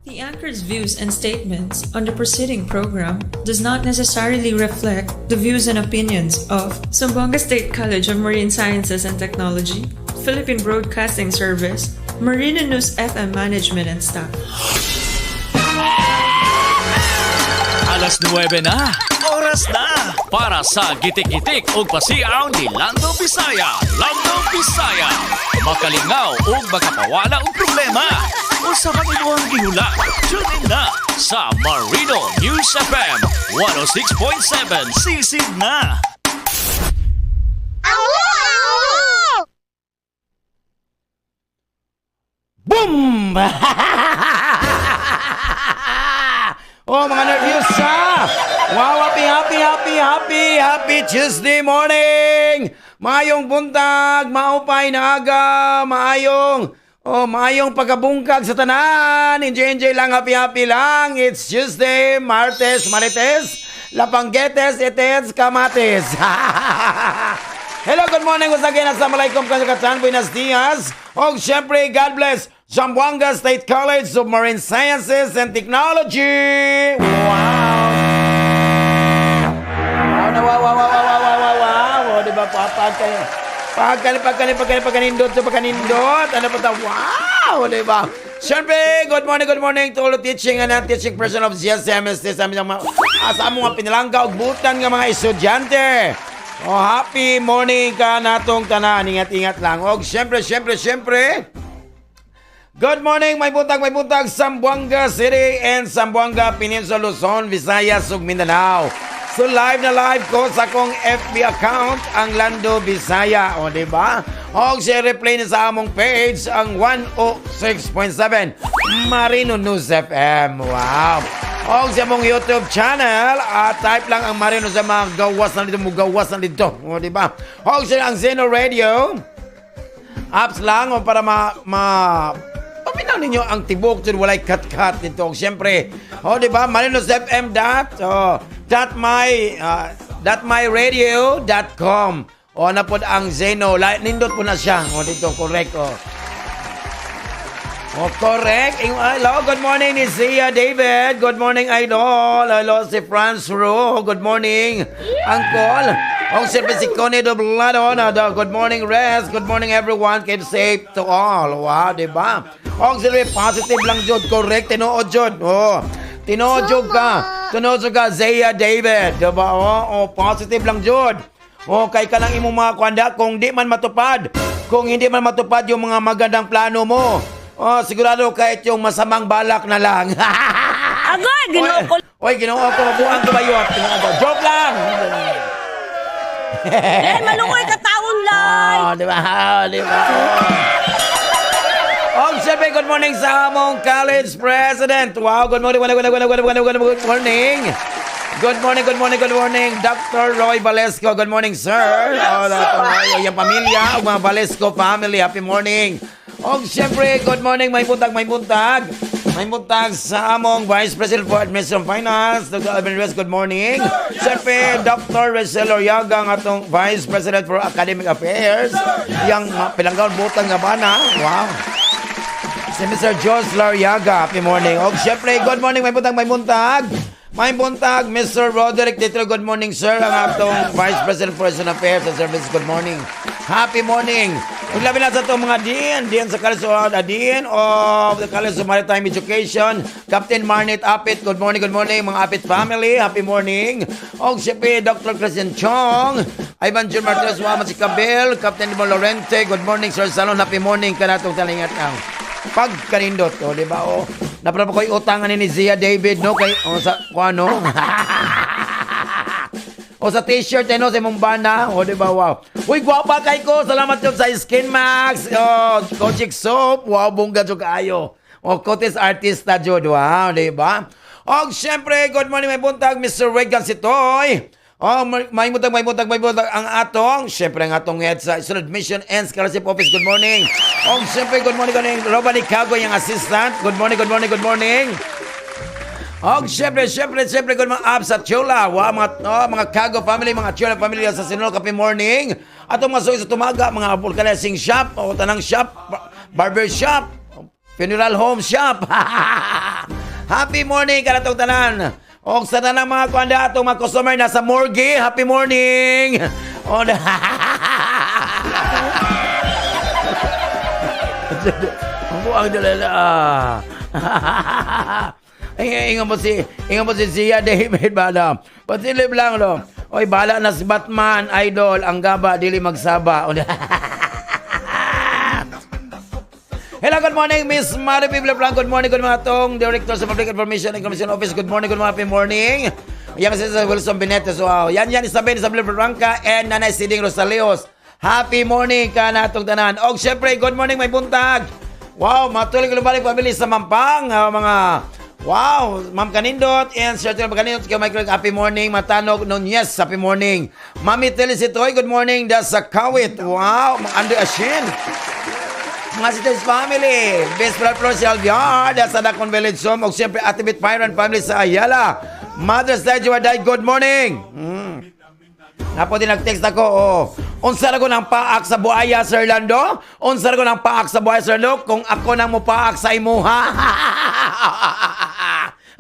The anchor's views and statements on the preceding program does not necessarily reflect the views and opinions of Zamboanga State College of Marine Sciences and Technology, Philippine Broadcasting Service, Marina News FM Management and staff. Alas 9 na. Oras na para sa gitik-gitik ug pasiaw ni Lando Bisaya. Lando Bisaya. Makalingaw ug makapawala og problema. Usa man imong gihula. Tune in na sa Marino News FM 106.7. Sisid na. Awo! Boom! Oh, mga nervyusa! Wow, happy, happy, happy, happy, happy Tuesday morning! Maayong buntag, maupay na aga, maayong, oh, maayong pagkabungkag sa tanan. Enjoy, enjoy lang, happy, happy lang. It's Tuesday, Martes, Marites, Lapanggetes, Etes, Kamates. Hello, good morning. Once again, Assalamualaikum, kanyakatan, buenos dias. Og syempre, God bless Zamboanga State College of Marine Sciences and Technology. Wow! Wow, na, wow. O, di ba, papag kayo. Pagkani, pagkani, pagkani, pagkanindot, sa pagkanindot. Ano pa ta? Wow! Di ba? Siyempre, good morning to all the teaching and non-teaching person of GSMST sa aming mga, sa among mga pinalangga ug butan nga mga estudyante. Oh, happy morning ka natong tanan. Ingat-ingat lang. Og siyempre, siyempre, siyempre, good morning, may buntag, Zamboanga City and Zamboanga Peninsula, Luzon, Visayas ug Mindanao. So live na live ko sa akong FB account, ang Lando Bisaya, o di ba? Og share replay na sa among page ang 106.7 Marino News FM. Wow. Og sa among YouTube channel, type lang ang Marino sa mga gawas na dito, mugawas na dito, o di ba? Og sa ang Zeno Radio apps lang o para ma ma paminaw ninyo ang tibok jud, walay cut-cut nito. Siyempre, oh, di ba? marinosfm dot, oh, dot my .myradio.com. O na pod ang Zeno. Nindot po na siya. O dito, correct. Oh. Oh, correct. Hello, good morning ni Zia David. Good morning, Idol. Hello, si Franz Ro. Good morning, Uncle. Oh, siyempre si Connie Doblado. Na, good morning, Rez. Good morning, everyone. Keep safe to all. Wow, di ba? Oh, siyempre, positive lang, jud. Correct. Tinuod, jud. Oh. Tinuod, jud ka. Tinuod, jud ka, Zia David. Di ba? Oh, positive lang, jud. Oh, kay ka lang imong mga kwanda kung di man matupad. Kung hindi man matupad yung mga magandang plano mo. Oh, sigurado kahit yung masamang balak na lang. Agay, Ginoo ko. Oy, Ginoo ko, mabuang ko ba yun? Ginoo ko. Joke lang! Eh, maluoy ka taon lang. Oh, di ba? Oh, di ba? Oh. Siyempre, good morning sa among college president. Wow, good morning, good morning, good morning, good morning, good morning. Good morning, good morning, good morning, Dr. Roy Valesco. Good morning, sir. Oh, Dr. Roy, yung pamilya, ang mga Valesco family. Happy morning. Og siyempre, good morning, may buntag, may buntag. May buntag sa among Vice President for Administration Finance, Dr. Alvin Reyes, good morning. Siyempre, Dr. Rosel Oriaga, ang atong Vice President for Academic Affairs. Yang pilanggaon butang nga bana. Wow. Si Mr. George Lariaga, happy morning. Og siyempre, good morning, may buntag, may buntag. May buntag, Mr. Roderick Ditro, good morning, sir. Ang atong Vice President for Asian Affairs and Services, good morning. Happy morning. Ug labi na sa itong mga dean, dean sa College of, Dean of the College of Maritime Education, Captain Marnit Apit, good morning, mga Apit family, happy morning. Og siyempre, Dr. Christian Chong, Ivan Jun Martinez, Muhammad si Cabel, Captain Limon Lorente, good morning, Sir Salon, happy morning, kanatong talingat ang pagkanindot, o, di ba? O, naprapa ko'y utangan ni Zia David, no? Kay, o, sa, kung ano? O sa t-shirt, eh, no? Sa imong bana. O, di ba? Wow. Uy, gwapa kay ko. Salamat yun sa Skin Max. O, Kojic Soap. Wow, bongga jud kaayo. O, Cotis Artista jud. Wow, di ba? O, syempre, good morning, may buntag, Mr. Regan Sitoy. Oh, may buntag, may buntag, may buntag ang atong, syempre ang atong head sa Student Admission and Scholarship Office. Good morning. Oh, syempre, good morning, good morning. Robert Cago, yung assistant. Good morning, good morning, good morning. Og syempre, syempre, syempre, good mga apps at Chula. Wow, mga, oh, mga Cago family, mga Chula family sa Sinulog, happy morning. Atong mga suki sa tumaga, mga vulcanizing shop, o tanang shop, barber shop, funeral home shop. Happy morning kanatong tanan. Og sa tanang mga kuan atong mga customer nasa morgue, happy morning. O na. Ang buang dala. Ay, ingon mo si Sia David ba na? Pasilip lang no. Oy, bahala na si Batman, idol, ang gaba dili magsaba. Hello, good morning, Miss Mari Biblia Blanc. Good morning atong Director sa Public Information and Commission Office. Good morning, happy morning. Yan si Sir Wilson Benetes. Wow. Yan, yan, Isabel, Isabel Blanca, and Nanay Siding Rosalios. Happy morning ka na atong tanan. Og syempre, good morning, may buntag. Wow, matuloy ko balik family sa Mampang, mga wow, Ma'am Kanindot and Sir Tino Kanindot, kay Michael, happy morning. Matanog Nunez, happy morning. Mami Telisitoy, good morning. Das sa Kawit. Wow, Mang Andre Ashin. Mga Sisters Family, Best Friend Flor Alviar, sa Dakon Village Home, og siyempre Ate Bit Pyron Family sa Ayala. Mother's Day, Juwaday, good morning. Napo din nag-text ako, oh. Unsa ra ko ng paak sa buaya, Sir Lando? Unsa ra ko ng paak sa buaya, Sir Lando? Kung ako nang mopaak sa imuha.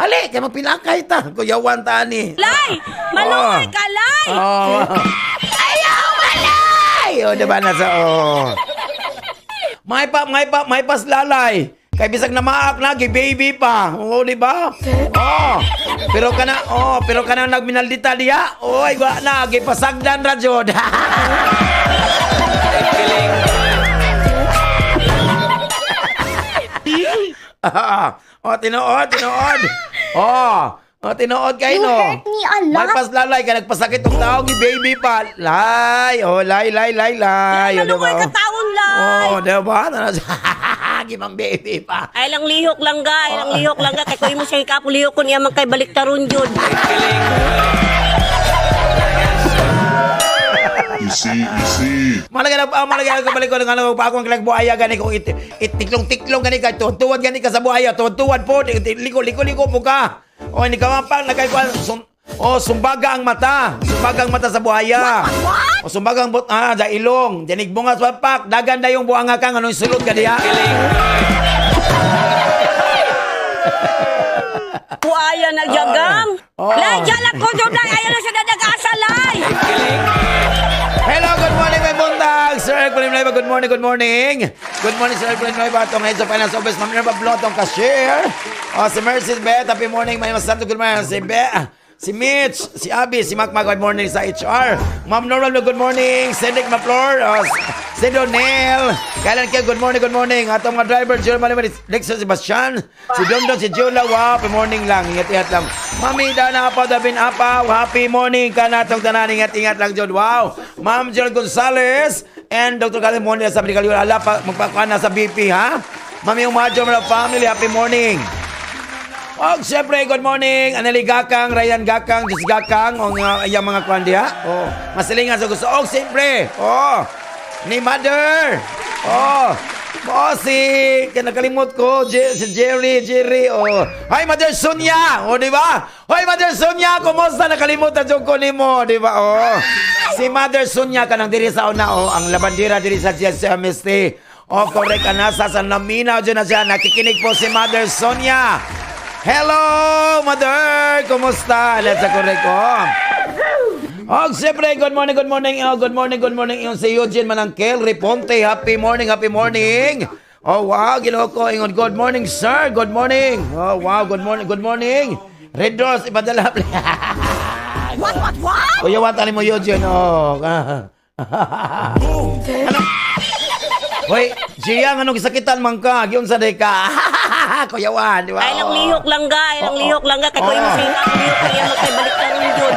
Ali, kay magpilakay ta. Kuyawan ta ni. Lay! Maluoy ka, lay! Oh. Ayaw, malay! Oh, diba nasa, oh. May paslalay. Kay bisag na maak na, baby pa. Oo, di ba? Oh. Pero kana nagminaldita diya. Oy, wa na, gipasagdan ra jud. Oh, tinuod, tinuod. Oh, oh, tinuod kay You no. hurt me a lot. May paslalay ka nagpasakit og tao gi baby pa. Lay, oh, lay, lay, lay, lay. Oh, di Maluoy ba? ka taon, lay! Oh, di ba? Gimang baby pa. Ay lang lihok lang ga, ay lang lihok lang ga. Kay kuy mo siya hikapo lihok kun iya man kay baliktaron jud. You see, you see. Malaga na malaga na balik ko ng ano pa akong kilag buaya gani kung it, it tiklong-tiklong gani ka tuwad gani ka sa buaya tuwad po liko liko liko po ka. O hindi ka mapang nagay kuan sum, oh sumbaga ang mata. Sumbaga ang mata sa buaya. O sumbaga ang but ah da ilong. Dinig bunga sa pak dagan na yung buanga ka anong sulod ka diha. Buaya na jagam. Oh. Lay, jala ko jud lay, ayaw na siya dadagasa lay. Hello, good morning, may buntag. Sir Eric Pulimnueva, good morning, good morning. Good morning, Sir Eric Pulimnueva. Itong head sa Finance Office, Ma'am Irma Blo, itong cashier. Oh, si Mercy Beth, happy morning. May masanto, good morning. Si Be, si Mitch, si Abby, si Mac Mac, good morning sa HR. Ma'am Normal, good morning. Cedric Maflor, oh, si Donel. Kailan kayo, good morning, good morning. Atong mga driver, Jerome Malimani, Dexter Sebastian, si Dondon, si Jula, wow, happy morning lang. Ingat-ingat lang. Mami Dana Apaw, Davin Apaw, happy morning ka na itong tanan. Ingat-ingat lang, John. Wow. Ma'am Jill Gonzalez and Dr. Kalim Morning sa Medical Unit. Ala, magpakuan na sa BP, ha? Mami Umadjo, mga family, happy morning. Og siyempre, good morning. Aneli Gakang, Ryan Gakang, Diyos Gakang, o nga iyang mga kuan diha. Oh, masilingan sa gusto. Og siyempre, oh, ni Mother. Oh, oh, si, nakalimot ko, si Jerry, Jerry, oh. Hi, Mother Sonia! Oh, di ba? Hi, Mother Sonia! Kumusta? Nakalimot na jud ko nimo, di ba? Oh. Si Mother Sonia kanang diri sa una, oh, ang labandera diri sa GSMST. Oh, correct ka nasa sa Naminaw dyan na siya. Nakikinig po si Mother Sonia. Hello, Mother! Kumusta? Let's correct ko. Oh, siyempre, good morning, good morning. Oh, good morning, good morning. Yung si Eugene Manangkel, Reponte. Happy morning, happy morning. Oh, wow, ginoo ko. Ingon, good morning, sir. Good morning. Oh, wow, good morning, good morning. Red Doors, ipadala. What? Kuya, watan mo, Eugene. Oh. Ano? Hoy, Gian, anong gisakitan man ka? Giun sa day ka. Kuya Juan, di ba? Ay lang lihok lang ga, ay lang lihok lang ga. Kay kuy mo siya hikapo lihok kun iya man kay baliktaron jud.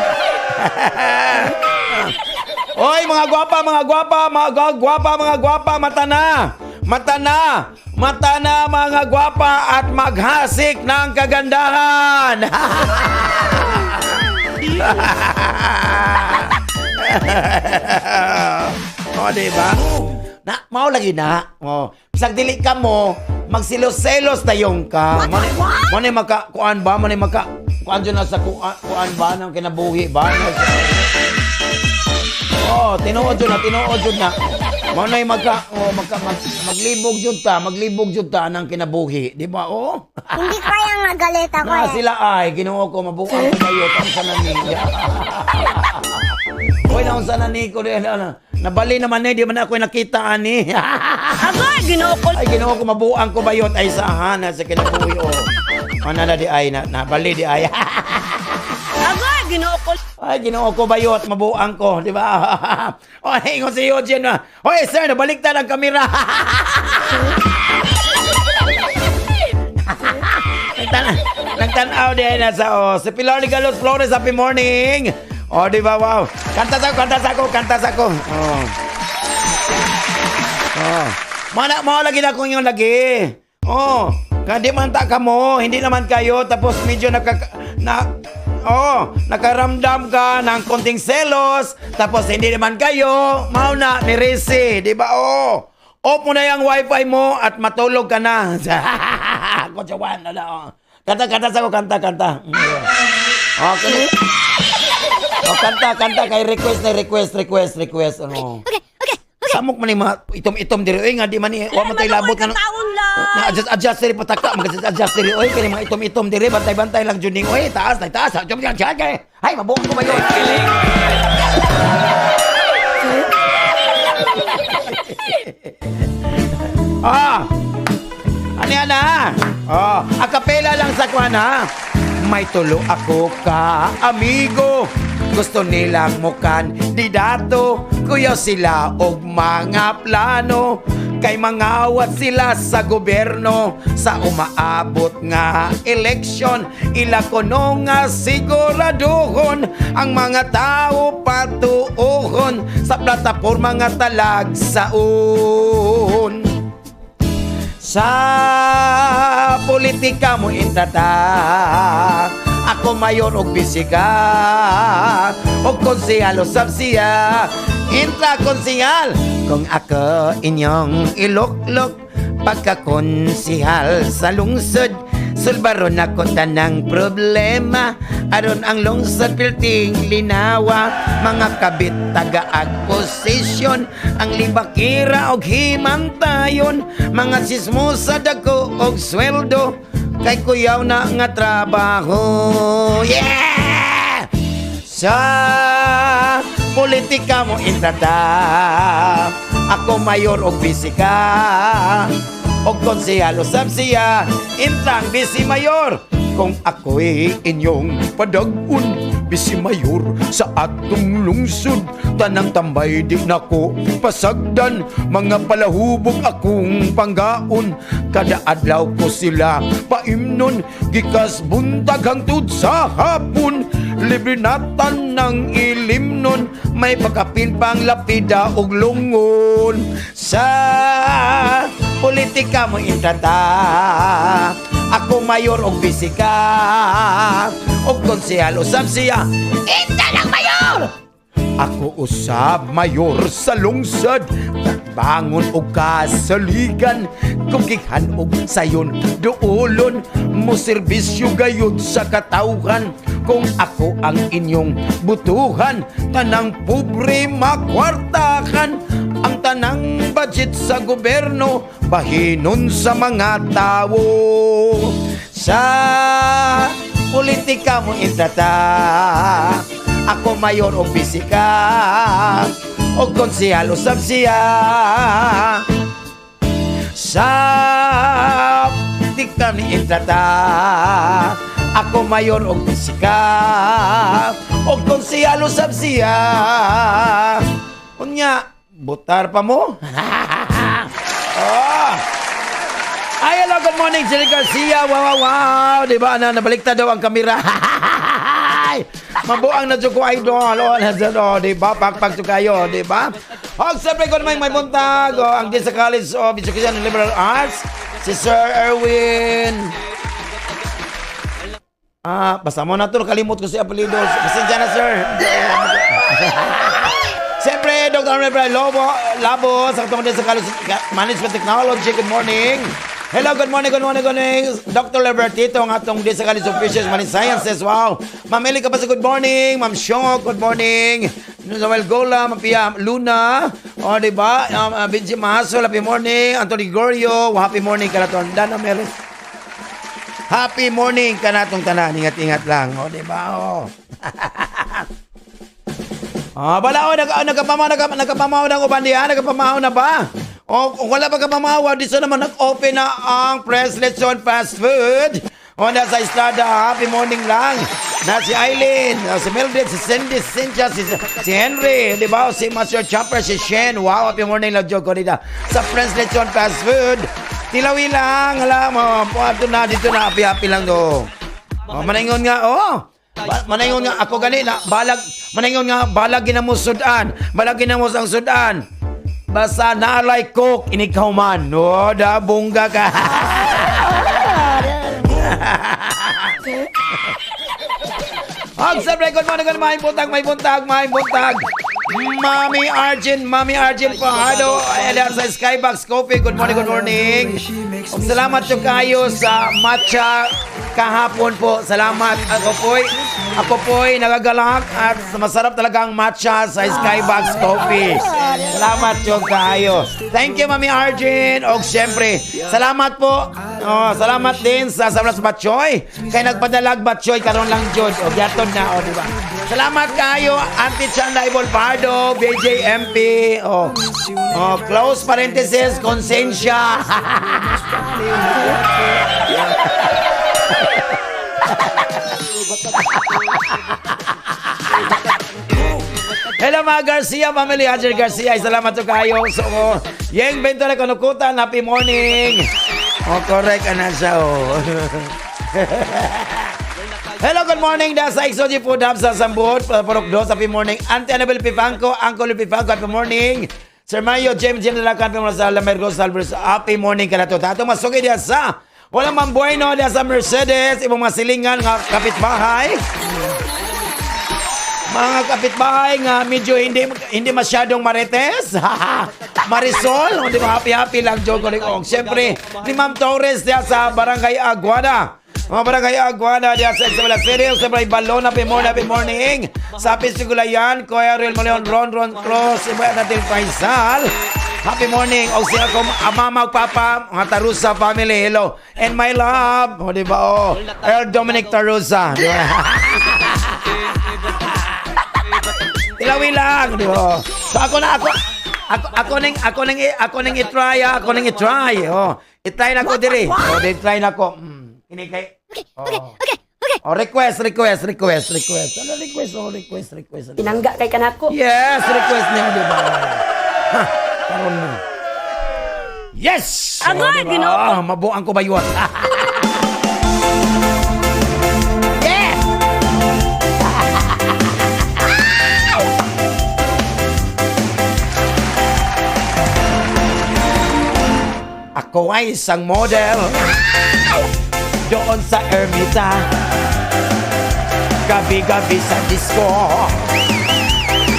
Oy, mga gwapa, mga gwapa, mga gwapa, mga gwapa, mata na. Mata na. Mata na mga gwapa at maghasik ng kagandahan. O, di ba? Na, mao lagi na. Oh. Bisag dili ka mo, magselos-selos tayong ka. Mo ni maka kuan ba? Mo ni maka kuan dyan na sa kuan, kuan ba ng kinabuhi ba? Oh, tinuod jud na, tinuod jud na. Mao nay magka oh, maglibog jud ta, maglibog jud ta ng kinabuhi, di ba? Oh. Hindi kaya nga. Magalit ako Na eh. sila ay, Ginoo ko, mabuang ko kayo, unsa na niya. Hoy, naunsa na ni ko ano, nabali naman eh, di man ako nakita ani. Agay, Ginoo ko. Ay, Ginoo ko, mabuang ko bayot ay saan sa kinabuhi oh. Ano na di ay na, nabali di ay. Agay, Ginoo ko. Ay, Ginoo ko bayot, mabuang ko, di ba? Oy, ingon si Eugene na. Hoy, sir, nabaliktad ang kamera. Nagtanaw di ay nasa oh. Si Pilar Galos Flores, happy morning. Oh, di ba? Wow. Kanta sa ko, kanta sa ko, kanta sa ko. Oh. Oh. Mana mo lagi na kung yung lagi. Oh, kandi man ta kamo, hindi naman kayo tapos medyo naka na oh, nakaramdam ka ng konting selos, tapos hindi naman kayo, mao na ni Risi, di ba? Oh. Off mo na yung wifi mo at matulog ka na. Kutsawan na oh. Kanta, kanta sa ko, kanta, kanta. Okay. Oh, kanta, kanta kay request na request, request, request ano. Okay, okay. Samok man yung mga itom-itom diri oy nga di man ni wa man tay labot nga nga taon lang. na adjust adjust diri pataka mag adjust adjust diri oy kini mga itom-itom diri bantay-bantay lang jud ning oy taas tay taas jud jud jud kay ay mabuok ko ba yun. Ah, ano yan ah? Oh, akapela lang sa kwan ha. May tulo ako ka amigo. Gusto nilang mukan di dato. Kuya sila og mga plano. Kay mangawat sila sa gobyerno sa umaabot nga eleksyon. Ila kuno nga siguraduhon ang mga tao patuohon sa plataporma nga talag saon. Sa politika mo intrata, ako mayor og bisika og konsehal usab siya. Intra konsehal. Kung ako inyong iluklok pagkakonsehal sa lungsod, sulbaron ako tanang problema aron ang lungsod pilting linawa. Mga kabit tagaag posisyon ang libakira og himantayon, mga sismosa dako og sweldo kay kuyaw na nga trabaho. Yeah, sa politika mo intrata, ako mayor og bisika og konsehal usab siya. Intrang bisi mayor. Kung ako'y inyong padag-on bisi mayor sa atong lungsod, tanang tambay di nako pasagdan, mga palahubog akong panggaon, kada adlaw ko sila paimnon gikas buntag hangtod sa hapon, libre na tanang ilimnon, may pagkapin pang lapida og lungon. Sa politika mo intrata, ako mayor og bisika og konsehal usab siya. Inta lang mayor. Ako usab mayor sa lungsod, bangon og kasaligan, kugihan og sayon duolon, mo serbisyo gayud sa katawhan. Kung ako ang inyong butuhan, tanang pobre makwartahan, ang tanang budget sa gobyerno bahinon sa mga tao. Sa politika mo intrata, ako mayor og bisika og konsehal usab siya. Sa politika ni intrata, ako mayor og bisika og konsehal usab siya. Unya butar pa mo. Oh. Ay, hello, good morning, Jerry Garcia. Wow, wow, wow. Di ba, na, nabaliktad daw ang kamera. Mabuang na dyan ko, idol. Oh, nasa, oh, di ba? Pagpag to kayo, di ba? Og, siyempre, kung may buntag, oh, ang din sa College of Education and Liberal Arts, si Sir Erwin. Ah, basta mo na to, kalimot ko si apelido. Pasensya na, sir. Siyempre, Dr. Rivera Lobo, Labo, sa katong din sa College of Management Technology, good morning. Hello, good morning, good morning, good morning. Dr. Libertito, ang atong din sa College of Fishes, Marine Sciences, wow. Ma'am Eli Kapasa, good morning. Ma'am Siong, good morning. Noel Gola, Ma'am Pia Luna, o, di ba? Benji Mahaso, happy morning. Anthony Gorio, happy morning. Kalaton, Dana Meres. Happy morning kanatong tanan. Ingat-ingat lang. O, di ba? O. Ah, bala o, nagkapamaw, nagkapamaw na uban diha, nagkapamaw na ba? O, kung wala pa kapamaw, dito naman nag-open na ang Press Lechon Fast Food. O, nasa Estrada, happy morning lang. Na si Eileen, o, si Mildred, si Cindy, si Cynthia, si Henry, di ba? O, si Master Chopper, si Shen. Wow, happy morning lang, Joe Corrida. Sa Press Lechon Fast Food. Tilawi lang, alam mo, oh, na, dito na, happy-happy lang do. Oh, manaingon nga, oh. Manaingon nga ako gani na balag, manaingon nga balag ginamo sudan, balag ginamo ang sudan. Basta naalay coke inikaw man. No, da bongga ka. Ang siyempre, good morning, good morning, may buntag, may buntag, may buntag. Mami Arjun, Mami Arjun Fajardo, ayan sa Skybox Coffee. Good morning, good morning. Ug salamat jud kayo sa matcha kahapon po. Salamat. Ako po'y nagagalak at masarap talaga ang matcha sa Skybox Coffee. Salamat jud kayo. Thank you, Mami Arjun. Og siyempre, salamat po. Oh, salamat din sa Sablas Batchoy. Kay nagpadalag Batchoy karon lang jud. Og yaton na, oh, di ba? Salamat kayo, Auntie Chanda Ibol Pardo, BJMP. Oh, close parenthesis, konsensya. Hello mga Garcia family, Hajer Garcia, ay salamat to kayo. So, oh, Yeng Ventura Kanukutan, happy morning. Oh, correct ana siya, oh. Hello, good morning. Da sa Exoji Food Hub sa Sambuot, Purok Dos, happy morning. Auntie Annabel Pifanco, Uncle Pifanco, happy morning. Sir Mario, James James Lalacan, happy morning sa Lamergo Salvers, happy morning ka na to. Tato masuki diya sa Walang Mambueno diya sa Mercedes, imong mga silingan nga kapitbahay. Mga kapitbahay nga medyo hindi hindi masyadong marites. Marisol, hindi ba happy happy lang Joe Goling. Siyempre, ni Ma'am Torres diya sa Barangay Aguada. Mga Barangay Aguada diya sa Isabela City, siyempre Balona, happy morning, happy morning. Sa Pisigulayan, Kuya Real Maleon, Ron Ron Cruz, Iba natin Faisal. Happy morning. O siya ko, mama, papa, mga Tarusa family, hello. And my love, o di ba, oh, Earl Dominic Tarusa. Di ba? Tilawi lang, di ba? So ako na ako ning i-try, ah, ako ning i-try. Oh, i-try na ko diri. Oh, di try na ko. Kini kay. Okay, okay, okay. Oh, request, request, request, request. Ano request? Oh, request, request. Tinangga kay kanako. Yes, request niya, di ba? Ha, karon mo. Yes! Agoy, Oh, di ba? Ginoo. Ah, mabuang ko bayot. Yes! Ako ay isang model doon sa Ermita. Gabi-gabi sa disco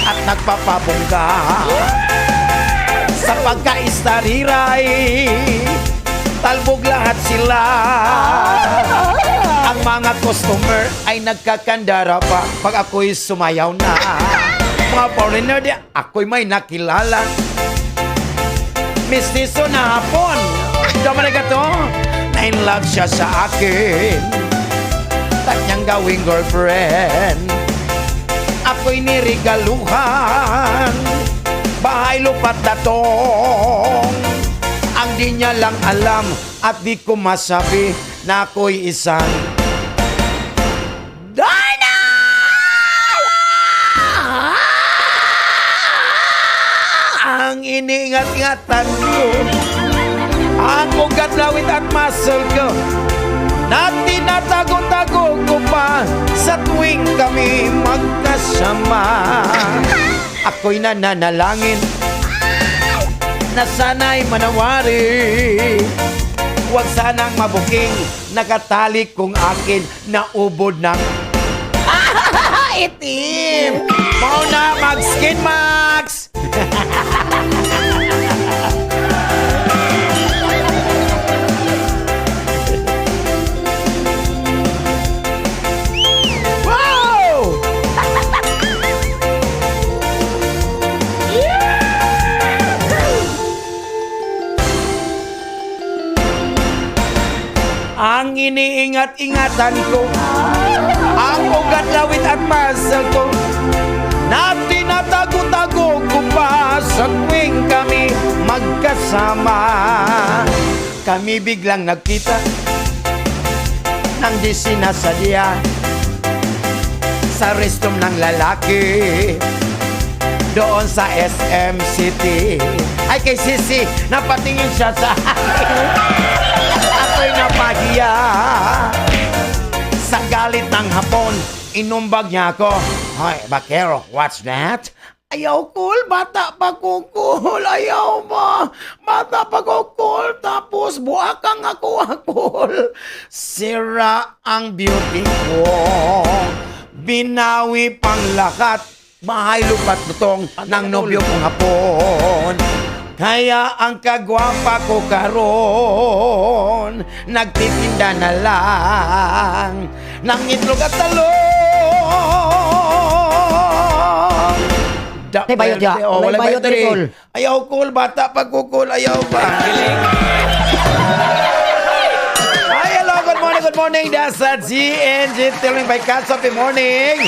at nagpapabongga sa pagkaistariray, talbog lahat sila. Ang mga customer ay nagkakandara pa pag ako'y sumayaw na. Mga foreigner di ako'y may nakilala, mistiso na Hapon. Dominica to, na in love siya sa akin. Tak niyang gawing girlfriend. Ako'y nirigaluhan, bahay lupat datong. Ang di niya lang alam at di ko masabi na ako'y isang Darna! Ang iniingat-ingatan ko, ang ugat, lawit at muscle ko, na tinatago-tago ko pa sa tuwing kami magkasama. Ako'y nananalangin na sana'y manawari. Huwag sanang mabuking nakatali kong akin na ubod ng itim. Mao na mag-skin max! Wow! Ang iniingat Giingat-ingatan ko ang ugat, lawit at muscle ko na tinatago-tago ko pa sa tuwing kami magkasama. Kami biglang nagkita nang di sinasadya sa restroom ng lalaki doon sa SM City. Ay, kay Sisi, napatingin siya sa akin. Ako'y napahiya. Sa galit ng Hapon, inumbag niya ako. "Hoy, bakero, what's that?" Ayaw cool, bata pa ko cool. Ayaw ba? Bata pa ko cool. Tapos buakang ako cool. Sira ang beauty ko. Binawi pang lahat. Bahay, lupa't lutong ng nobyo kong Hapon. Kaya ang kagwapa ko karon, nagtitinda na lang ng itlog at talong. May bayot ya. Oh, May walay bayot bayot diri. diri. Ayaw cool, bata pa ko cool, ayaw ba? Hi, hello, good morning, good morning. That's sa GNG Telling by Cats. Happy morning.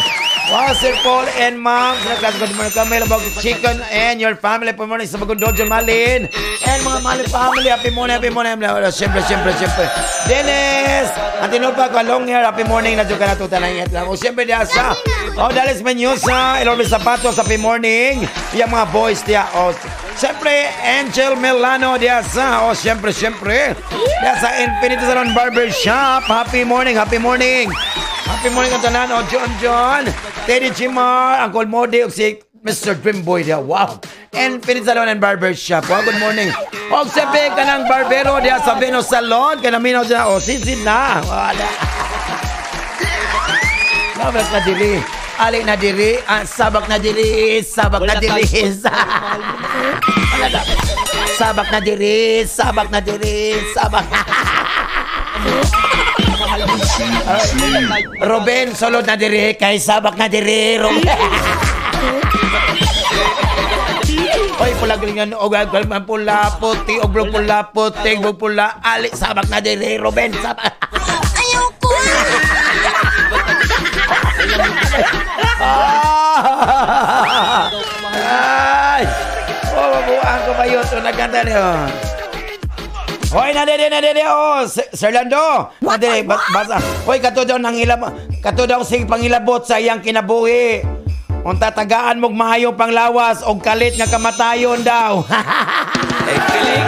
Wow, Sir Paul and Ma'am. Sa class, good morning kami. About chicken and your family. Good morning sa Bagong Dojo Malin. And mga Malin family, happy morning, happy morning. Siyempre, siyempre, siyempre. Dennis! Ang tinupa ko, long hair, happy morning. Nadyo ka natutan ng ingat lang. O, siyempre, diya sa, oh, Dalis Menusa, Elorme Zapatos, happy morning. Yung mga boys, diya. Oh, siyempre, Angel Milano, diya sa, oh, siyempre, siyempre. Diya sa Infinity Salon Barber Shop. Happy morning, happy morning. Happy morning ang tanan. Oh, John John, Teddy Chimar, Uncle Modi, ug si Mr. Dreamboy diya. Wow. Infinity Salon and Barber Shop. Wow, good morning. Og siyempre, kanang barbero diya sa Venus Salon. Kanang minaw diya. Oh, sisid na. Wala. Labas na diri. Ali na diri. Ah, sabak na diri. Sabak na diri. Wala na. Sabak na diri. Sabak na diri. Sabak. Ruben, sulod na diri kay sabak na diri, Ruben. Oy, pula galingan og pula puti og pula puti og pula ali sabak na diri, Ruben, sabak. Ayoko! Ah! Ay! Oh, mabuang ko ba yun? So, nagkanta niyo. Hoy, nadede, nadede, oh, Sir Lando. Nadede, basa. Hoy, kato daw nang ilab, kato daw sing pangilabot sa iyang kinabuhi. Unta tagaan mog maayo panglawas og kalit nga kamatayon daw. Ay, kilig.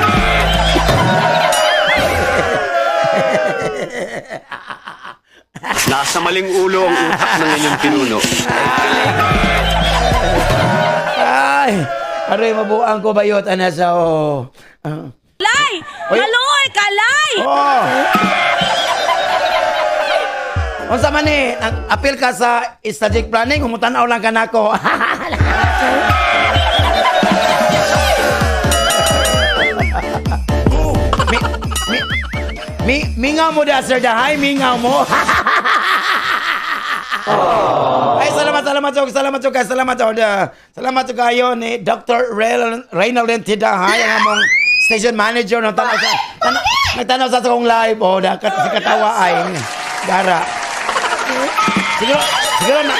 Nasa maling ulo ang utak ng inyong pinuno. Ay, aray mabuang ko bayot ana sa oh. Ah. Lay! Oy. Maluoy ka, lay! Oh. Unsa man ni, nag-appeal ka sa strategic planning, umutan-aw lang ka nako. Mi, mi, mi, mingaw mo da, Sir Dahay, mingaw mo. Ay, salamat, salamat, salamat, salamat, salamat, salamat, salamat, salamat kayo ni Dr. Reynald Tidahay, ang among station manager ng tanaw sa, nagtanaw sa akong live, oh, dakat si katawa ay, dara. Siguro, siguro na,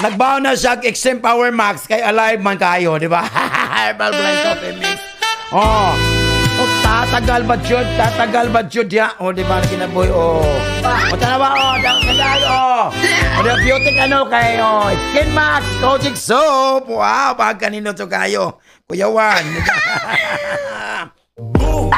nagbaon na siya og Extreme Power Max kay alive man kayo, di ba? Herbal Blend Coffee Mix. Oh. Oh, tatagal ba jud? Tatagal ba jud ya? Oh, di ba kinaboy? Oh. Oh, tanawa oh, dahil oh. Oh, the beauty ano kay oh, Skin Max Kojic Soap. Wow, pag kanino to kayo? Kuya Juan. Boom.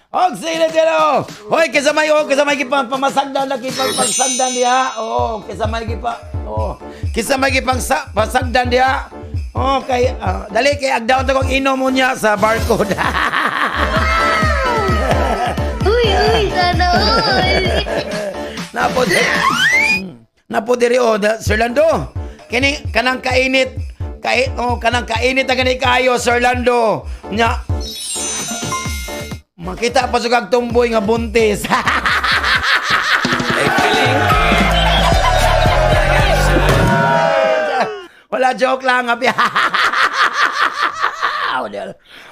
Og sige dito. Hoy, kaysa may oh, kaysa may gipang pamasagdan na gipang pagsagdan diha. Oh, kaysa may gipa. Oh, kaysa may gipang sa, pasagdan diha. Oh, kay dali kay agdaon to kong inom mo niya sa barcode. Uy, uy, sana all. Napo Napo diri oh, da, Sir Lando. Kini kanang kainit kay oh, kanang kainit na gani kayo Sir Lando. Nya makita pa sa kag tumboy nga buntis. Ay, kilig. Wala, joke lang. Happy.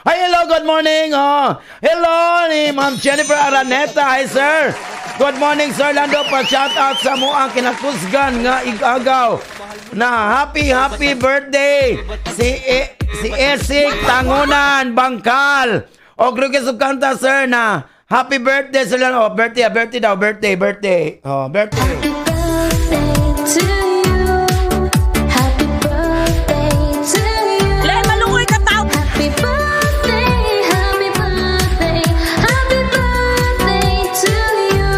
Hi, hello, good morning. Oh, hello ni Ma'am Jennifer Araneta. Hi, sir. Good morning, Sir Lando. Pa-shout out sa mo ang kinakusgan nga igagaw na happy, happy birthday si Esik Tangunan Bangkal. O request og kanta, sir, na happy birthday, Sir Lando. Oh, birthday, ah, birthday daw, birthday, birthday. Oh, birthday. Happy birthday to you. Happy birthday to you. Lay, maluoy ka tao. Happy birthday, happy birthday, happy birthday to you.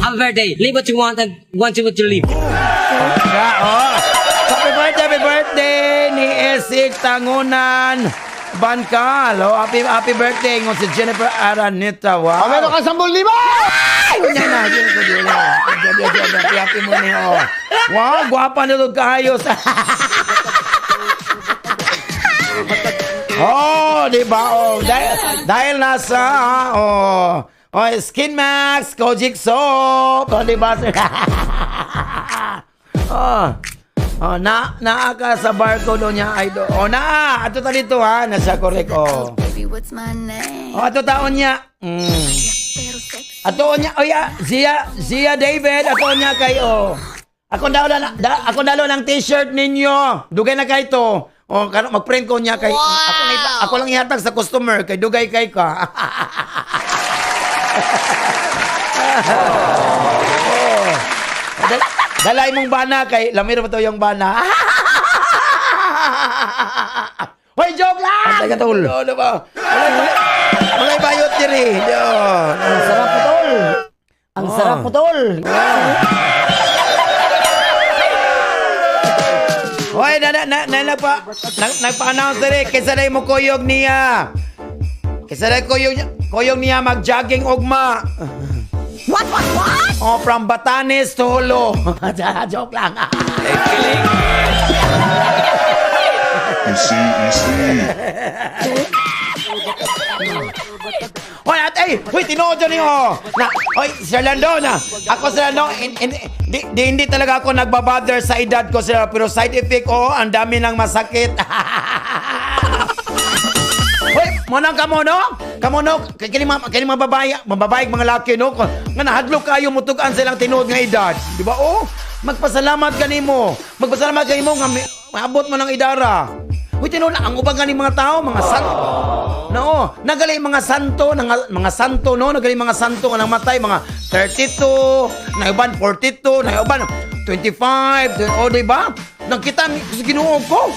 Happy birthday. Live what you want and want what you live. Yeah, oh. Happy birthday, happy birthday ni Esik Tangunan Bangkal. Oh, happy happy birthday ngon si Jennifer Aranita. Wow. Oh, meron kang 10,000! Ay, unya na. Diyan ko, diyan na. Diyan, diyan, diyan. Happy, happy mo ni, oh. Wow, gwapa nito kaayo. Oh, di ba? Oh, dahil nasa, oh, oh, Skin Max, Kojic Soap. Oh, di ba, sir? Oh. Oh, na naa ka sa barko do niya idol. Oh, naa ato ta dito ha, nasa correct oh. Baby, what's my name? Oh, ato taon niya. Pero sexy. Ato niya, oh ya, Zia, Zia David, ato niya kay oh. Ako daw na, da, ako dalo ng t-shirt ninyo. Dugay na kay to. Oh, kano magprint ko niya kay ako, na, ako lang ihatag sa customer kay dugay kay ka. Oh. Dalay mong bana kay lamiro ba to yung bana? Hoy, joke lang! Ang tol. Oh, diba? Walay bayot diri. Ang Sarap mo, tol. Ang sarap mo, tol. Hoy, na na na na, na pa na, nagpa-announce diri kaysa day mo kuyog niya. Kaysa day kuyog kuyog niya mag-jogging ugma. What, what, what? Oh, from Batanes to Jolo. Joke lang. Easy, easy. Hoy, at ay, hoy, tinuod yun niyo. Na, hoy, Sir Lando na. Ako, Sir Lando, di, hindi talaga ako nagbabother sa edad ko, sir. Pero side effect, oh, ang dami ng masakit. Hoy, monang kamo no? Kamo no, kini mga babae, mga babae, mga laki no, nga nahadlok kayo mutugan silang tinuod nga edad. Di ba? Oh, magpasalamat kanimo. Magpasalamat kanimo nga maabot mo ng idara. Hoy, tinuod ang uban gani mga tao, mga santo. No, nagali mga santo, mga santo no, nagali mga santo nga namatay mga 32, nauban 42, nauban 25, oh, di ba? Nagkita sa Ginoo ko.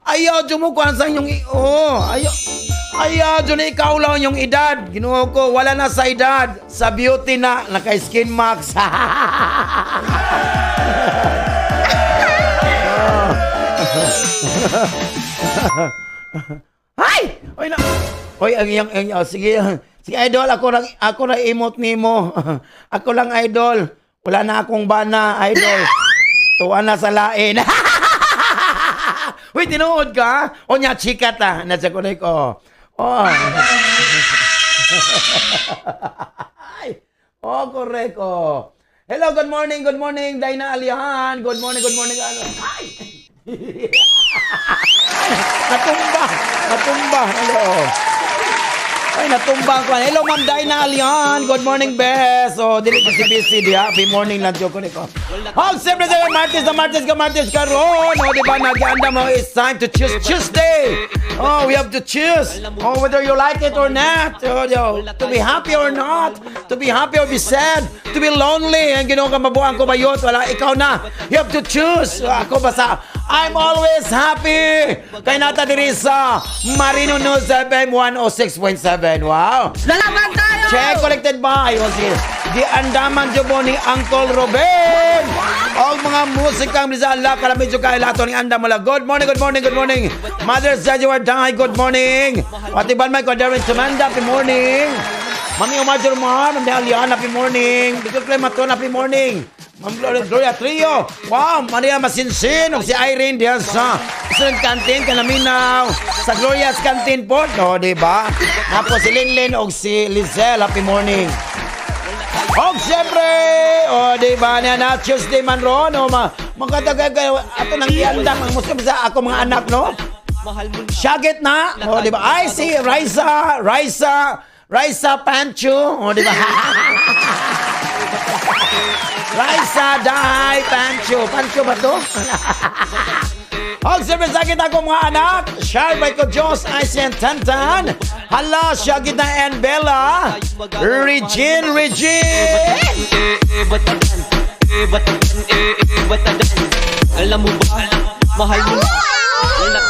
Ayaw dyan mo kuhan sa inyong oh, ayaw ayaw dyan na ikaw lang yung edad. Ginoo ko, wala na sa edad. Sa beauty na, naka-skin max. Ay! Oy na. Oy, ang iyang ang oh, sige. Sige idol, ako lang imot nimo. Ako lang idol. Wala na akong bana, idol. Tuwa na sa lain. Uy, tinuod ka? O nya, chika ta. Nasa kunik, oh. Oh. Ay, oh, correct, oh. Hello, good morning, Dina Alihan. Good morning, good morning. Ano? Ay! Natumba! Natumba! Hello. Ay, natumba ko. Hello, Ma'am Dina Alihan. Good morning, best. Oh, dili ko si busy diha. Happy morning lang, joke ko. Oh, siyempre sa Martes na Martes ka, Martes ka ron. Oh, di ba, nag-anda mo. It's time to choose Tuesday. Oh, we have to choose. Oh, whether you like it or not. Oh, yo, to be happy or not. To be happy or be sad. To be lonely. Ang ginoo ka mabuang ko bayot. Wala, ikaw na. You have to choose. Ako basta, I'm always happy. Kay nata diri sa Marino News FM 106.7. Wow. Lalaban tayo! Check collected by o si Di Andaman Jubo ni Uncle Ruben. Og mga musikang bisa ala kalami jud kay lato ni andam mula. Good morning, good morning, good morning. Mother Jaguar Dangay, good morning. Patiban may ko Darren Tumanda, happy morning. Mami Omar Jerman, Mami Alian, happy morning. Bicol Clematon, happy morning. Ma'am Gloria, Gloria Trio. Wow, Maria Masinsin ug si Irene diyan sa Student Canteen Kalaminaw sa Gloria's Canteen po, no, di ba? Tapos si Linlin ug si Lizelle, happy morning. Og siyempre, o di ba na na Tuesday man ron, o ma magkatagay ato nang iandam ang Muslim sa ako mga anak, no? Syagit na, o di ba? Ay si Raisa, Raisa, Raisa Pancho. O, di ba? Raisa Dai Pancho. Pancho ba to? Og siyempre sa kita akong mga anak, Sharbay ko Diyos, Aisen Tantan, Hala, siya kita and Bella, Regine, Regine! Alam mo ba, mahal mo na. Wala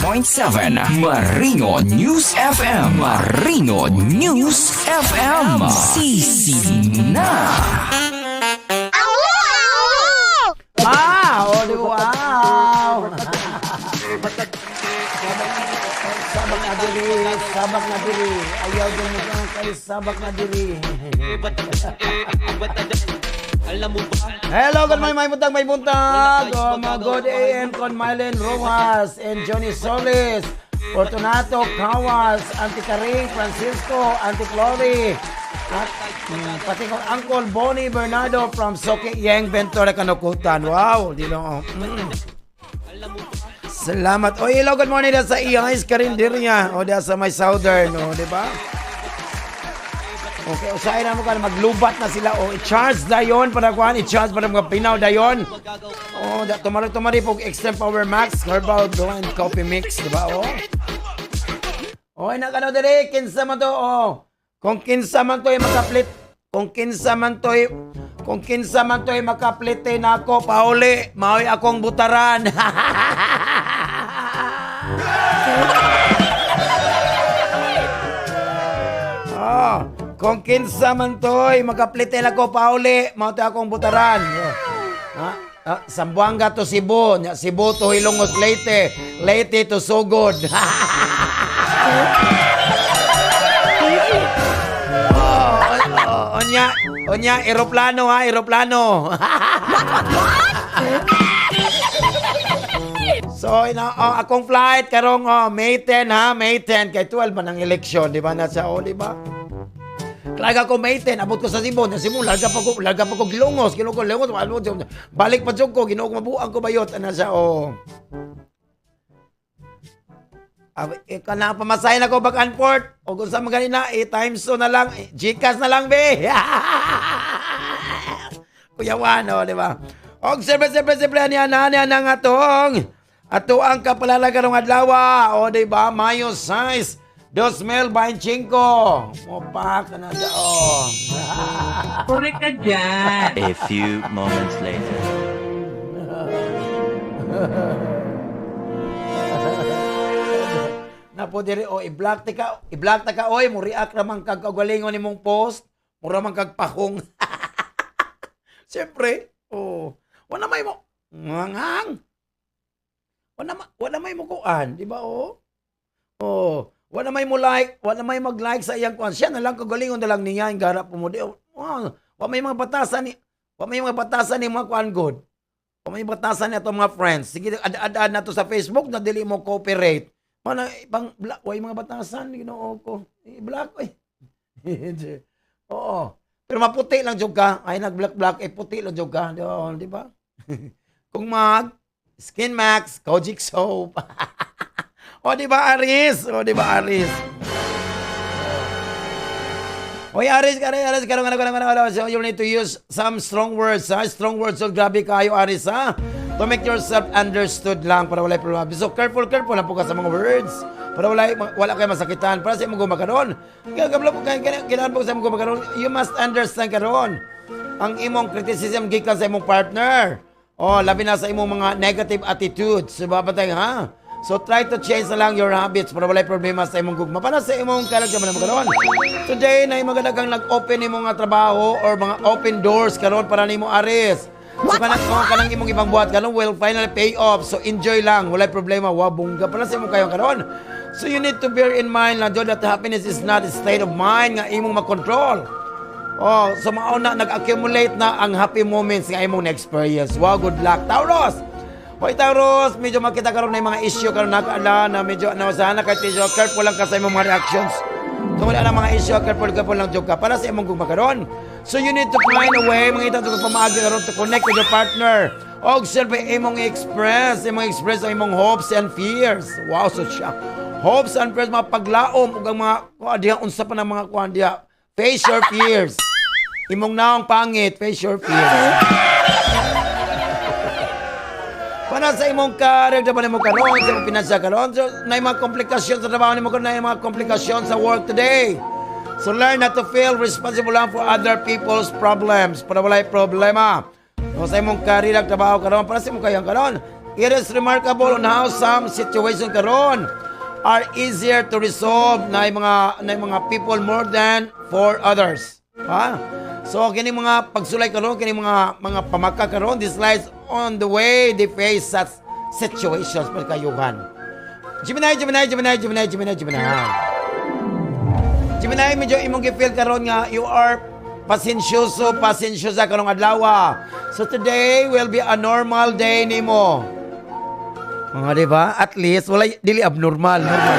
6.7 Marino News FM. Marino News FM. Sisi na. Ah, oh, di wow! Sabak na diri, sabak na diri. Ayaw din mo kang kay sabak na diri. Alam mo ba? Hello, good morning, may buntag, may buntag. Oh, mga good AM con Mylen Rojas and Johnny Solis, Fortunato Kawas, Auntie Karing, Francisco, Auntie Chloe, at pati kong Uncle Bonnie Bernardo from Soke Yang Ventura, Kanukutan. Wow, di no. Salamat. O, hello, good morning sa Iyais Karinderya. O, diyan sa may Southern, o, di ba? Okay, usahay na mo ka maglubat na sila o i-charge dayon para kuan, i-charge para mga pinaw dayon. O, da tumari tumari pog Extreme Power Max Herbal Blend Coffee Mix, di ba? O. O, ina ka diri kinsa man to o. Kung kinsa man to ay makaplit, kung kinsa man to ay makaplite nako pauli, maoy akong butaran. Oh, kung kinsa man to'y makaplitel ako pauli, mao to akong butaran. Ha? Ah, Zamboanga to Cebu, nya Cebu to Hilongos Leyte, Leyte to Sugod. Oh, onya, onya eroplano ha, eroplano. So, ina, oh, akong flight karong oh, May 10 ha, May 10 kay 12 man ang election, di ba na sa oh, di ba? Larga ko May 10, abot ko sa Cebu, na Cebu, larga pa ko Gilongos, Ginoo ko Gilongos, balik pa jud ko, Ginoo ko mabuang ko bayot ana siya oh. Eh, kana pamasahe na ko back and forth. O kung sa mga ganina, eh, time zone na lang, eh, Gcash na lang, be. Kuya Juan, oh, di ba? Og siyempre, siyempre, siyempre, ani ana, ani ana nga tong. Ato ang kapalala karong adlaw, o di ba? Mayo 6, 2025. Mopak na siya, oh. Correct ka dyan. A few moments later. Napo diri o i-block ta ka, i-block ta ka oy, mo react ra man kag kaugalingon nimong post, mura man kag pahong. Siyempre, oh, wala may mo ngangang. Wala may mo kuan, di ba oh? Oh, wala may mo like, wala may mag-like sa iyang kuan. Siya na lang kagalingon na lang niya ang garap mo di. Oh, wa may mga batasan ni, wa may mga batasan ni mga kuan good. Wa may batasan ni atong mga friends. Sige, ad-ad na to sa Facebook na dili mo cooperate. Mana pang black way mga batasan Ginoo ko. I-block oy. Oo. Pero maputi lang jud ka. Ay nag-black black eh puti lang jud ka. Di ba? Kung mag Skin Max Kojic Soap. O di ba Aris? O di ba Aris? Oy Aris, Aris, Aris, karong ano, karong ano, ano. So you need to use some strong words, ha? Strong words, so grabe kayo, Aris, ha? To make yourself understood lang para walay problema. So careful, careful lang po ka sa mga words. Para wala kayo masakitan. Para sa imong gugma karon. Kaya kablo po kaya kailangan po sa imong gugma karon. You must understand karon ang imong criticism gikan sa imong partner. Oh, labi na sa imong mga negative attitudes. Diba ba tayo, ha? So try to change na lang your habits para walay problema sa imong gugma. Para sa imong kalagyan mo karon. Today na imong kang nag-open imong nga trabaho or mga open doors karon para nimo Aris. So kanang oh, kanang imong ibang buhat karon will finally pay off. So enjoy lang, walay problema. Wa bongga para sa imong kayo karon. So you need to bear in mind lang jud that happiness is not a state of mind nga imong makontrol. Oh, so mao na nag-accumulate na ang happy moments nga imong na-experience. Wow, good luck. Taurus! Hoy Taurus, medyo makita karon na yung mga issue karon nakaala na medyo ano sana kay medyo careful lang ka sa imong mga reactions. Tungod ang mga issue, careful careful lang jud ka para sa imong gugma karon. So you need to find a way mangita jud ka pamaagi karon to connect with your partner. Og siyempre imong express ang imong hopes and fears. Wow, so siya. Hopes and prayers, mga paglaom ug ang mga kuan diha, unsa pa na mga kuan diha. Face your fears. Imong naong pangit, face your fears. Para sa imong career, diba nimo karon, sa imong pinansya karon, so, na mga komplikasyon sa trabaho nimo karon, na mga komplikasyon sa work today. So learn not to feel responsible lang for other people's problems para walay problema. No, sa imong career ag trabaho karon, para sa imong kayang karon, it is remarkable on how some situation karon are easier to resolve na yung mga people more than for others. Ha? So kini mga pagsulay karon, kini mga pamaka karon, this lies on the way they face such situations pagkayuhan. Gemini, Gemini, Gemini, Gemini, Gemini, Gemini. Gemini, medyo imong gi-feel karon nga you are pasensyoso, pasensyosa karong adlaw. So today will be a normal day nimo. Mga di ba? At least wala dili abnormal, normal.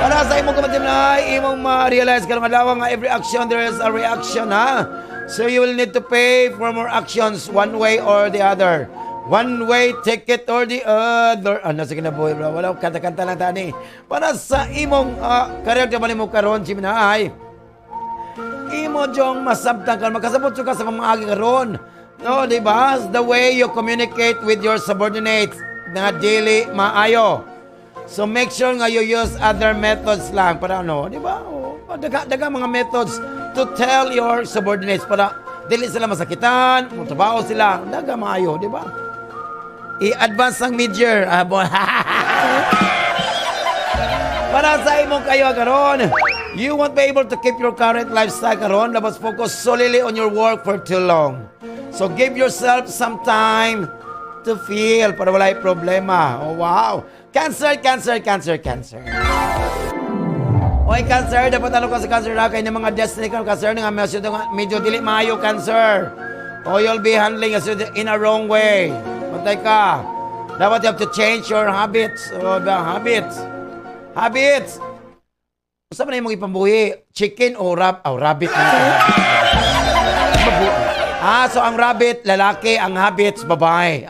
Para sa imong kapatid na imong ma-realize karong adlaw nga every action there is a reaction, ha. So you will need to pay for more actions one way or the other. One way ticket or the other. Ano sa kinabuhi, bro? Wala, kanta-kanta lang tani. Para sa imong career ba nimo karon, Gemini, imo jong masabtan karon, makasabot ka sa mga agi karon. No, di ba? The way you communicate with your subordinates na dili maayo. So make sure nga you use other methods lang para ano, di ba? Oh, daga mga methods to tell your subordinates para dili sila masakitan, mo sila, daga maayo, di ba? I-advance ang mid-year. Ah, para sa imong kayo karon, you won't be able to keep your current lifestyle karon labas focus solely on your work for too long. So give yourself some time to feel para walay problema. Oh, wow. Cancer, Cancer, Cancer, Cancer. Oy, Cancer, dapat ano ka sa Cancer na kay ng mga destiny ka, Cancer, nga medyo, medyo dili maayo, Cancer. O you'll be handling us in a wrong way. Patay ka. Dapat you have to change your habits. O, the habits. Habits. Unsa man imong ipambuhi? Chicken o oh, rabbit na. Ah, so ang rabbit lalaki, ang habits babae.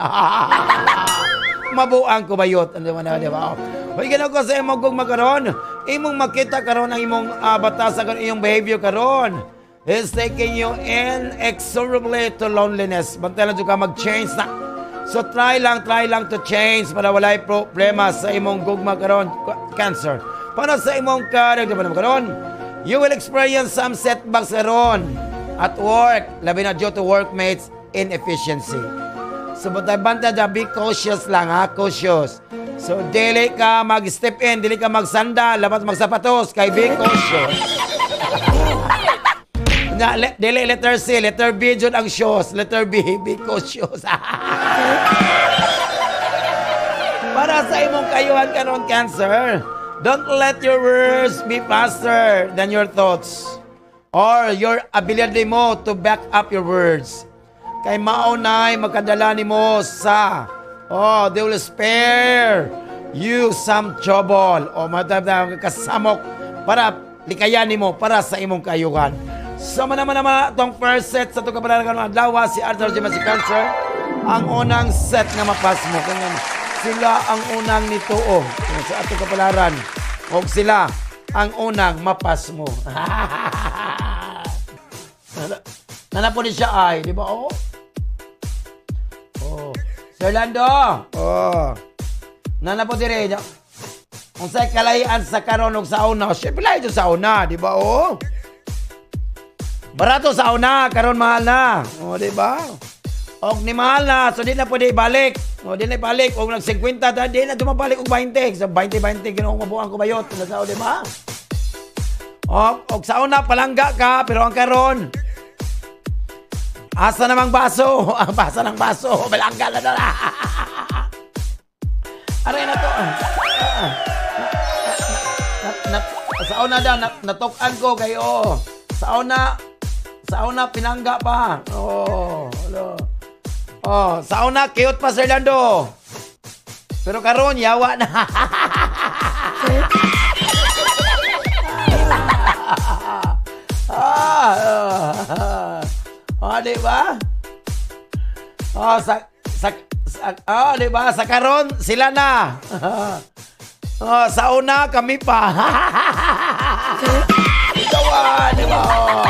Mabuang kubayot. Ano man na, di ba? Hoy, ganaw ko sa imong gugma karon. Imong makita karon ang imong batasa karon, iyong behavior karon is taking you inexorably to loneliness. Bantay lang jud ka mag-change na. So try lang to change para walay problema sa imong gugma karon, Cancer. Para sa imong career ba naman karon, you will experience some setbacks karon at work, labi na due to workmates inefficiency. So bantay-bantay dyan, be cautious lang ha, cautious. So dili ka mag-step in, dili ka magsandal, labas magsapatos, kay be cautious. Na, dili letter C, letter B jud ang shoes. Letter B, be cautious. Para sa imong kayuhan karon, Cancer, don't let your words be faster than your thoughts or your ability mo to back up your words. Kay mao nay makadala nimo sa, oh, they will spare you some trouble o madamdam kasamok para likayan nimo para sa imong kayuhan. So man naman naman itong first set sa itong kapalaran ng adlaw, si Arthur Jima, si Cancer ang unang set nga mapasmo. Kung sila ang unang nituo sa atong kapalaran og sila ang unang mapasmo. Nana po ni siya ay, di ba? Oh. Oh. Sir Lando. Oh. Nana po dire. Kung sa kalahian sa karon og sa una, syempre lahi jud sa una, di ba? Oh. Barato sa una, karon mahal na. Oh, di ba? Og ni mahal na, so di na pwede ibalik. O di na ibalik. Og nag 50, ta, di na dumabalik og 20. So 20 20 Ginoo mabuang ko bayot. Nasa, di ba? Og sa una palangga ka, pero ang karon asa namang baso? Ang basa ng baso. Palangga na na. Aray na to. Na, sa una daw, natok-an ko kayo. Sa una pinangga pa. Oh, ano. Oh, sa una cute pa, Sir Lando. Pero karon yawa na. Ah, oh, di ba? Oh, sa, oh, di ba? Sa karon sila na. Oh, sa una, kami pa. Tawa, di ba? Oh.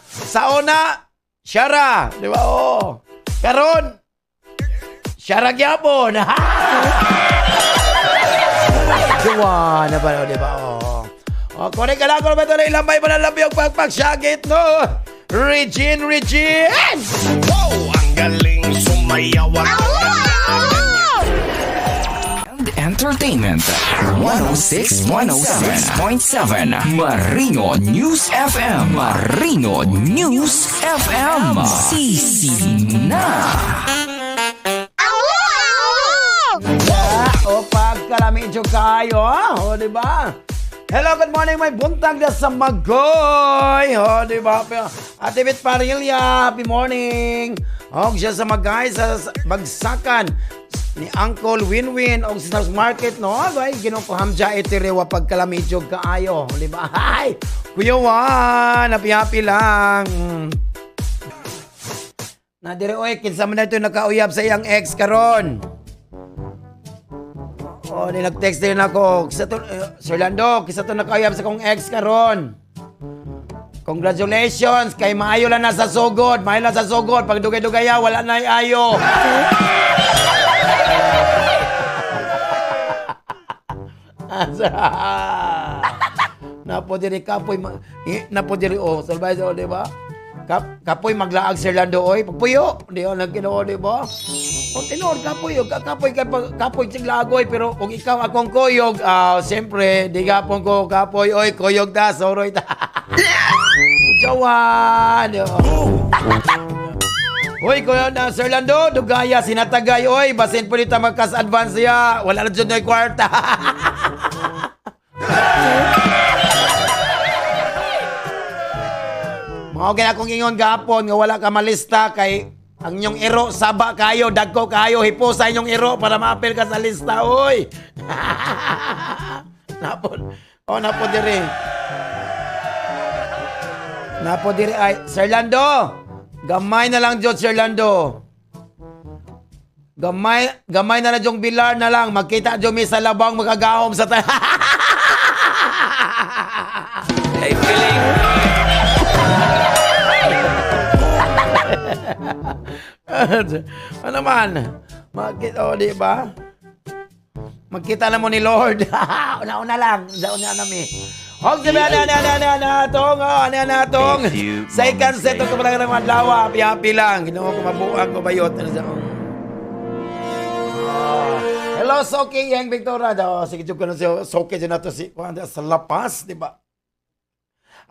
Sa una, Syara, di ba? Oh. Karon, Syara gyapon. Juwa na ba, di ba? Oh. Oh, kunin ka lang, kung ba ito na ilambay mo na lambi yung pagpag syagit, no? Regine, Regine! Wow! Ang galing sumayaw at And Entertainment. 106 106.7 Marino News FM. Marino News FM. Sisi na. O pagkalami jud kayo, ah. O, di ba? Hello, good morning, may buntag na sa Magoy. O, di ba? Ate Bit Parilla, happy morning. O, siya sa Magay, sa Bagsakan ni Uncle Winwin og sa Market, no? Ay, Ginoo ko hamja itirewa pagkalami jud kaayo, di ba? Ay, Kuya Juan, happy happy lang. Na dire oy, kinsa man na ito nakauyab sa iyang ex karon? Oh, ni nag-text din ako. Kisa to, Sir Lando, kisa to nakauyab sa kong ex karon. Congratulations kay maayo lang na sa sugod. Maayo lang sa sugod. Pag dugay-dugaya, wala na ayo. Napo diri kapoy napo diri oh, salbay oh, di ba? Kapoy maglaag Sir Lando oy, pagpuyo, di oh nagginoo, di ba? O tinuod kapoy, oh, kapoy kapoy sig lagoy, pero kung ikaw akong kuyog, ah, siyempre di gapon ko kapoy oy, kuyog ta, soroy ta. Jawan. Hoy, kuya na Sir Lando, dugaya sinatagay oy, basin po dito magkas advance ya. Wala na jud na kwarta. Mao kay akong ingon gapon nga wala ka malista kay ang inyong iro saba kayo, dagko kayo, hipo sa inyong iro para maapil ka sa lista, oy. Napon. Oh, napo diri. Napo diri ay Sir Lando. Gamay na lang jud, Sir Lando. Gamay gamay na lang yung bilar na lang magkita jud mi sa labang makagahom sa ta. Hey, feeling. Ano man? Magkita, oh, di ba? Magkita na mo ni Lord. Una-una lang. Una na mi. Hog di ba na na na na na tong, oh, na na tong. A few Second moments set ko later. pala ng adlaw, happy happy lang. Ginoo ko mabuang ko bayot. Ano sa oh. Hello, Soki Yang Victoria. Daw, sige jud ko na siya. Soki dyan nato si kuan sa Lapas, di ba?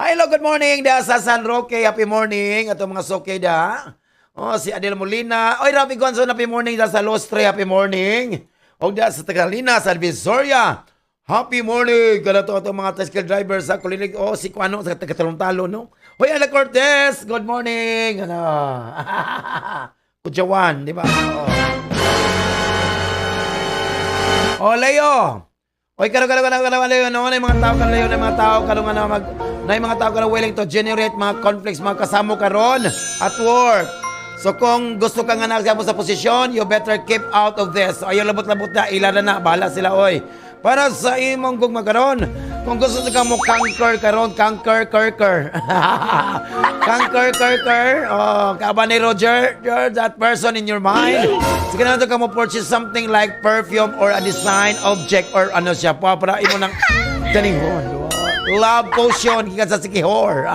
Hi, hello, good morning. Da sa San Roque, happy morning. Ato mga Soki da. Oh, si Adel Molina. Oy, Rafi Gonzo, happy morning da sa Lostre, happy morning. Og da sa Tagalina, sa Visoria. Happy morning. Kada to ato mga tricycle driver sa Kulilig. Oh, si Kuano sa Tagalong-Talo, no? Hoy, Ala Cortez, good morning. Ano? Kudyawan, di ba? Oh. Oh, Leo. Oy, karo karo karo karo Leo, no, na mga tao karon Leo, na mga tao karon nga na mag na mga tao karon willing to generate mga conflicts mga kasamo karon at work. So kung gusto ka nga na mo sa posisyon, you better keep out of this. So, ayaw labot-labot na, ila na na, bahala sila oy. Para sa imong gugma karon, kung gusto ka mo conquer karon, conquer, conquer. Conquer, conquer. Oh, kaba ni Roger, you're that person in your mind. Sige na ka mo purchase something like perfume or a design object or ano siya, pa para imo nang danihon. Love potion gikan sa Sikihor.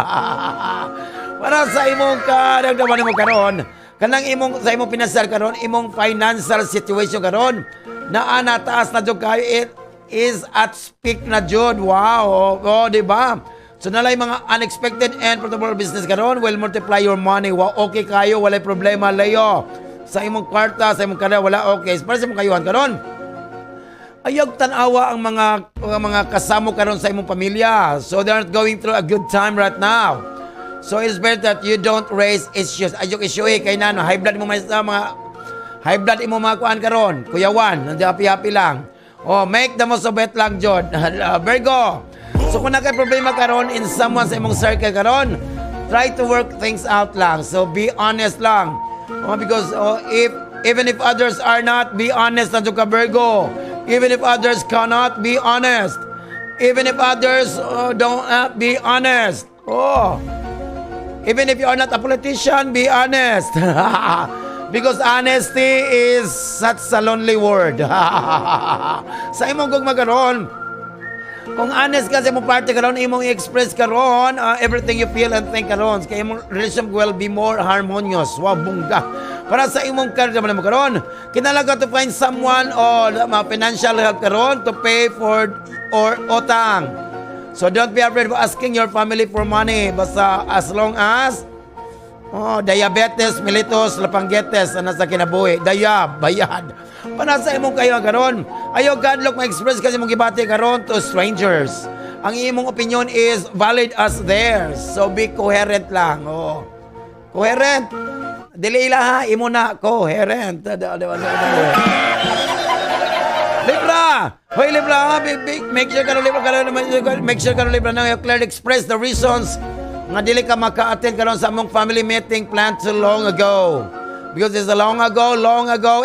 Para sa imong kadagdaman mo karon, kanang imong sa imong pinasar karon, imong financial situation karon, naa na taas na jud kayo, it is at peak na jud. Wow, oh, di ba? So nalay mga unexpected and profitable business karon will multiply your money. Wow, okay kayo, walay problema, Leo. Sa imong kwarta, sa imong kara, wala okay. Para sa imong kayuhan karon. Ayog tan-awa ang mga kasamo karon sa imong pamilya. So they're not going through a good time right now. So it's better that you don't raise issues. Ayog issue eh, kay nano, high blood mo mga high blood imo mga kuan karon. Kuyawan, nandiyan happy happy lang. Oh, make the most of it lang jud. Virgo. So kung na kay problema karon in someone sa imong circle karon, try to work things out lang. So be honest lang. Oh, because oh, if even if others are not, be honest na jud ka, Virgo. Even if others cannot be honest. Even if others don't be honest. Oh. Even if you are not a politician, be honest. Because honesty is such a lonely word. Sa imong gugma karon, kung honest ka sa imong party karon, imong i-express karon everything you feel and think karon, kay imong relationship will be more harmonious. Wow, bungga. Para sa imong career mo karon, kinahanglan ka to find someone or mga financial help karon to pay for or utang. So don't be afraid of asking your family for money. Basta as long as, oh, diabetes, mellitus, lapanggetes, ana sa kinabuhi. Daya, bayad. Para sa imong kayo karon. Ayaw kahadlok ma-express kasi imong gibati karon to strangers. Ang imong opinion is valid as theirs. So be coherent lang. Oh. Coherent. Dili ila ha, imo na coherent. Libra! Hoy Libra, big, big, make sure ka Libra karon, make sure ka Libra na you clearly express the reasons nga dili ka maka-attend karon sa among family meeting planned too long ago. Because it's a long ago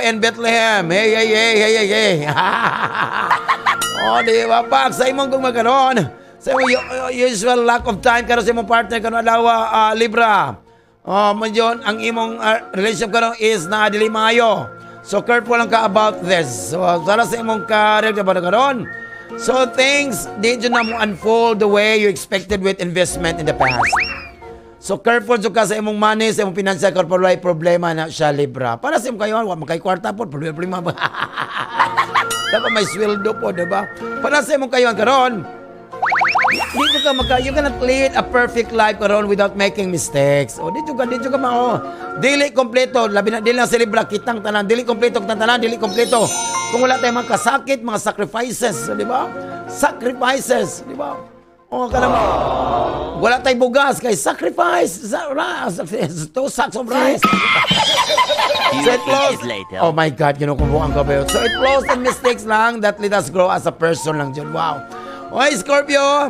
in Bethlehem. Hey, hey, hey, hey, hey, hey. Oh, di ba? Pak, sa imong kung magkaroon, sa imong usual lack of time karon sa imong partner karon adlaw, Libra. Oh, medyo ang imong relationship karon is na dili maayo. So careful lang ka about this. So para sa imong career ka ba karon? So things did na mo unfold the way you expected with investment in the past. So careful jud ka sa imong money, sa imong financial corporate problema na siya, Libra. Para sa imong kayo, wa man kay kwarta po, problema problema ba. Dapat may sweldo po, di ba? Para sa imong kayo karon, dito ka maka, you cannot lead a perfect life karon without making mistakes. O dito ka mao. Dili kompleto, labi na dili na sa Libra kitang tanan, dili kompleto kitang tanan, dili kompleto. Kung wala tayong mga kasakit, mga sacrifices, di ba? Sacrifices, di ba? O kanang wala tayong bugas kay sacrifice, 2 sacks of rice. Few So it flows. inches later. Oh my God, kinukubuan ka ba yun? So it flows and mistakes lang that let us grow as a person lang dyan. Wow. Hoy, Scorpio!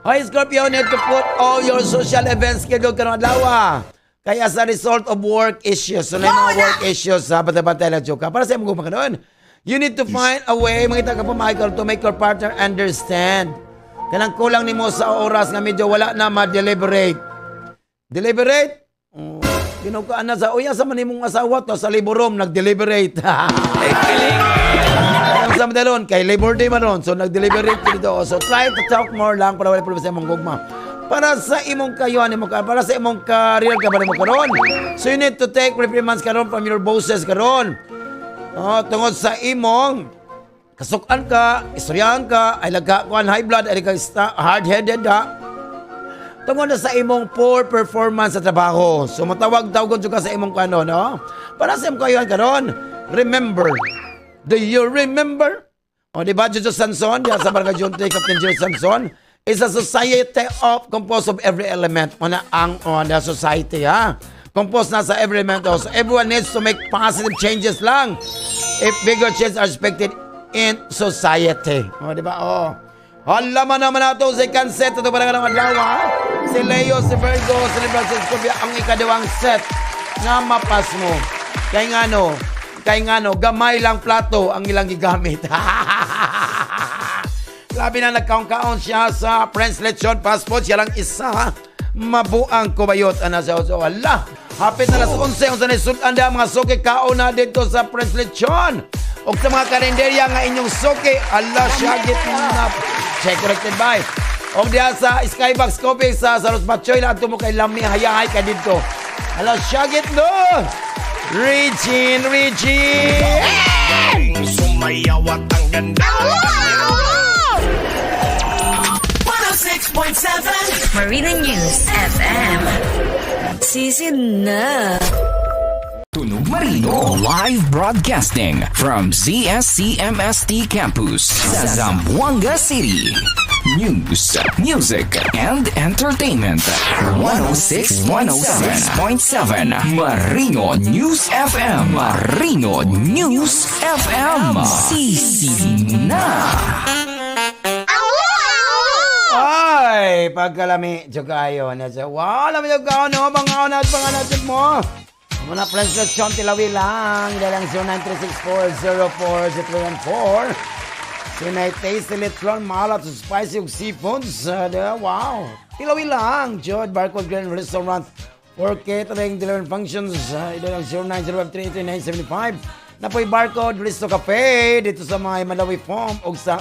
Hoy, Scorpio, need to put all your social events scheduled karong adlaw. Kaya as a result of work issues, so na yung mga work issues, ha, bantay-bantay lang ka. Para sa imong gumakaroon, you need to find a way, mangita ka pa, Michael, to make your partner understand. Kanang kulang nimo sa oras nga medyo wala na ma-deliberate. Deliberate? Oh, ginukaan na sa uya sa man imong asawa to sa labor room nag-deliberate. Ay, feeling. Ang sa madalon kay Labor Day man ron. So nag-deliberate dito. So try to talk more lang para wala problema sa imong gugma. Para sa imong kayuhan nimo ka, para sa imong career ka ba nimo karon. So you need to take reprimands karon from your bosses karon. Oh, tungod sa imong kasukan ka, istoryahan ka, ay lagka kuan high blood, ay ka hard-headed ha. Tungod na sa imong poor performance sa trabaho. So matawag-tawag ka sa imong kano, no? Para sa imong kayuhan karon, remember. Do you remember? O, di ba, Jojo Sanson, diyan sa Barangay Junte, Captain Jojo Sanson, is a society of composed of every element. Una ang on the society, ha? Composed na sa every element. So everyone needs to make positive changes lang if bigger changes are expected in society. O, di ba? O. Hala man naman nato second set ito para ng adlaw, ha? Si Leo, si Virgo, si Libra, si Scorpio ang ikadawang set nga mapas mo. Kay ngano, gamay lang plato ang ilang gigamit. Labi na nagkaon-kaon siya sa Prince Lechon Fast Food. Siya lang isa mabuang kubayot. Ana siya. So, wala. Hapit na alas 11. Unsa na sudan mga suki kaon na dito sa Prince Lechon. O sa mga karinderya nga inyong suki. Ala, syagit na. Check corrected by. O diya sa Skybox Coffee sa Saros Batchoy na mo kay Lami hayahay ka dito. Ala, syagit no! Regine, Regine! Sumayaw at ang ganda. 106.7 Marina News FM. Season na. Tunog Marino Live broadcasting from ZSCMST Campus sa Zamboanga City. News, music, and entertainment. 106 106.7 Marino News FM. Marino News FM. Sisi na. Ay, pagkalami, jud kayo na siya. Wow, lami jud kayo, no? Mga unat, mga natin mo. Muna Friends Lechon Tilawi lang. Dalang 0936404314. Sinay Tasty Lechon Malat spicy ug seafoods. Wow. Tilawi lang. Jod Barcode Grand Restaurant for catering, delivery functions. Dalang 0905383975. Napoy Barcode Resto Cafe dito sa mga Malawi Farm o sa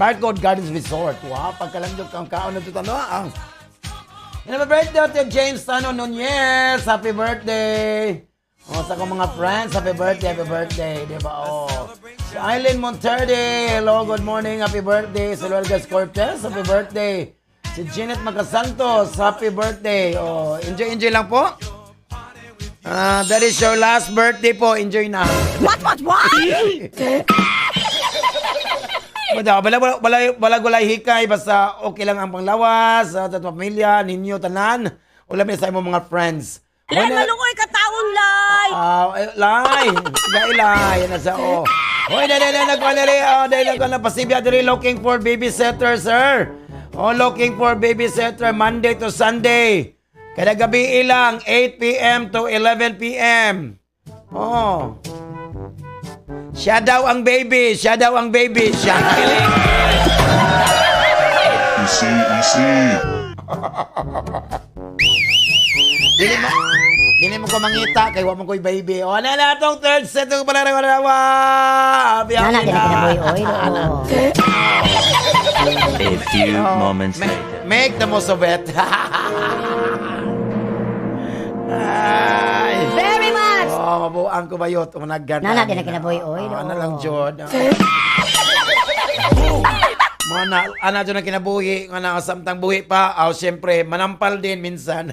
Barcode Gardens Resort. Wow, pagkalamdok kang kaon na dito ano ang. And happy birthday to James Tano Nunez. Happy birthday. Oh, sa akong mga friends, happy birthday, happy birthday. Di ba? Oh. Si Eileen Monterde, hello, good morning, happy birthday. Si Luelgas Cortez, happy birthday. Si Janet Magasantos, happy birthday. Oh, enjoy, enjoy lang po. Ah, that is your last birthday po. Enjoy na. What? Wala, wala, wala, wala, wala hikay, basta okay lang ang panglawas, at pamilya, ninyo, tanan. Wala may sa imong mga friends. Lay, malungoy ka taon, lay! Ah, eh, lay. Lay, lay. Yan na siya, oh. Hoy, dahil dahil nagkuha na rin, oh, dahil nagkuha na pasibya diri looking for babysitter, sir. Oh, looking for babysitter Monday to Sunday. Kada gabi ilang, 8 p.m. to 11 p.m. Oh. Siya daw ang baby, siya daw ang baby, siya. Easy, easy. Dili mo ko mangita kay wa mo ko'y baby. O na na atong third set ng palarawa. Happy Nana, happy na. kinabuhi, oy, no. A few moments later. Make the most of it. Ay. Very much! Oh, mabuang ko bayot. Umanaggan. Nana, di na kinabuhi, oy, no. Ano lang, Jod. Mga na, ana dyan ang kinabuhi, nga na samtang buhi pa, aw, siyempre, manampal din minsan.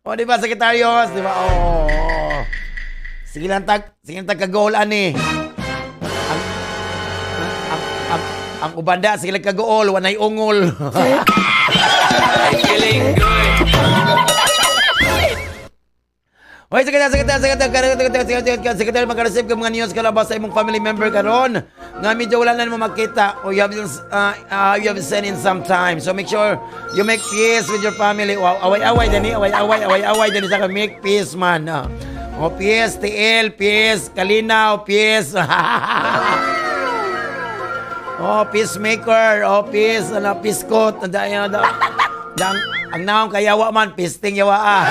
O, di ba, Secretarios? Di ba? Oo. Sige lang tag kagool, ani. Ang ubanda, sige lang kagool, wanay ungol. Feeling good. Hoy, sige sige sige sige sige sige sige sige maka-receive ka mga news kalabas sa imong family member karon nga medyo wala na mo makita o you have sent in some time. So make sure you make peace with your family. Wow, away-away dani, away-away, away-away dani sa make peace man. Oh, peace TL, peace Kalinaw, peace. Oh, peacemaker, oh, peace, ano, peace coat, ang naong kayawa man, pisting yawa ah.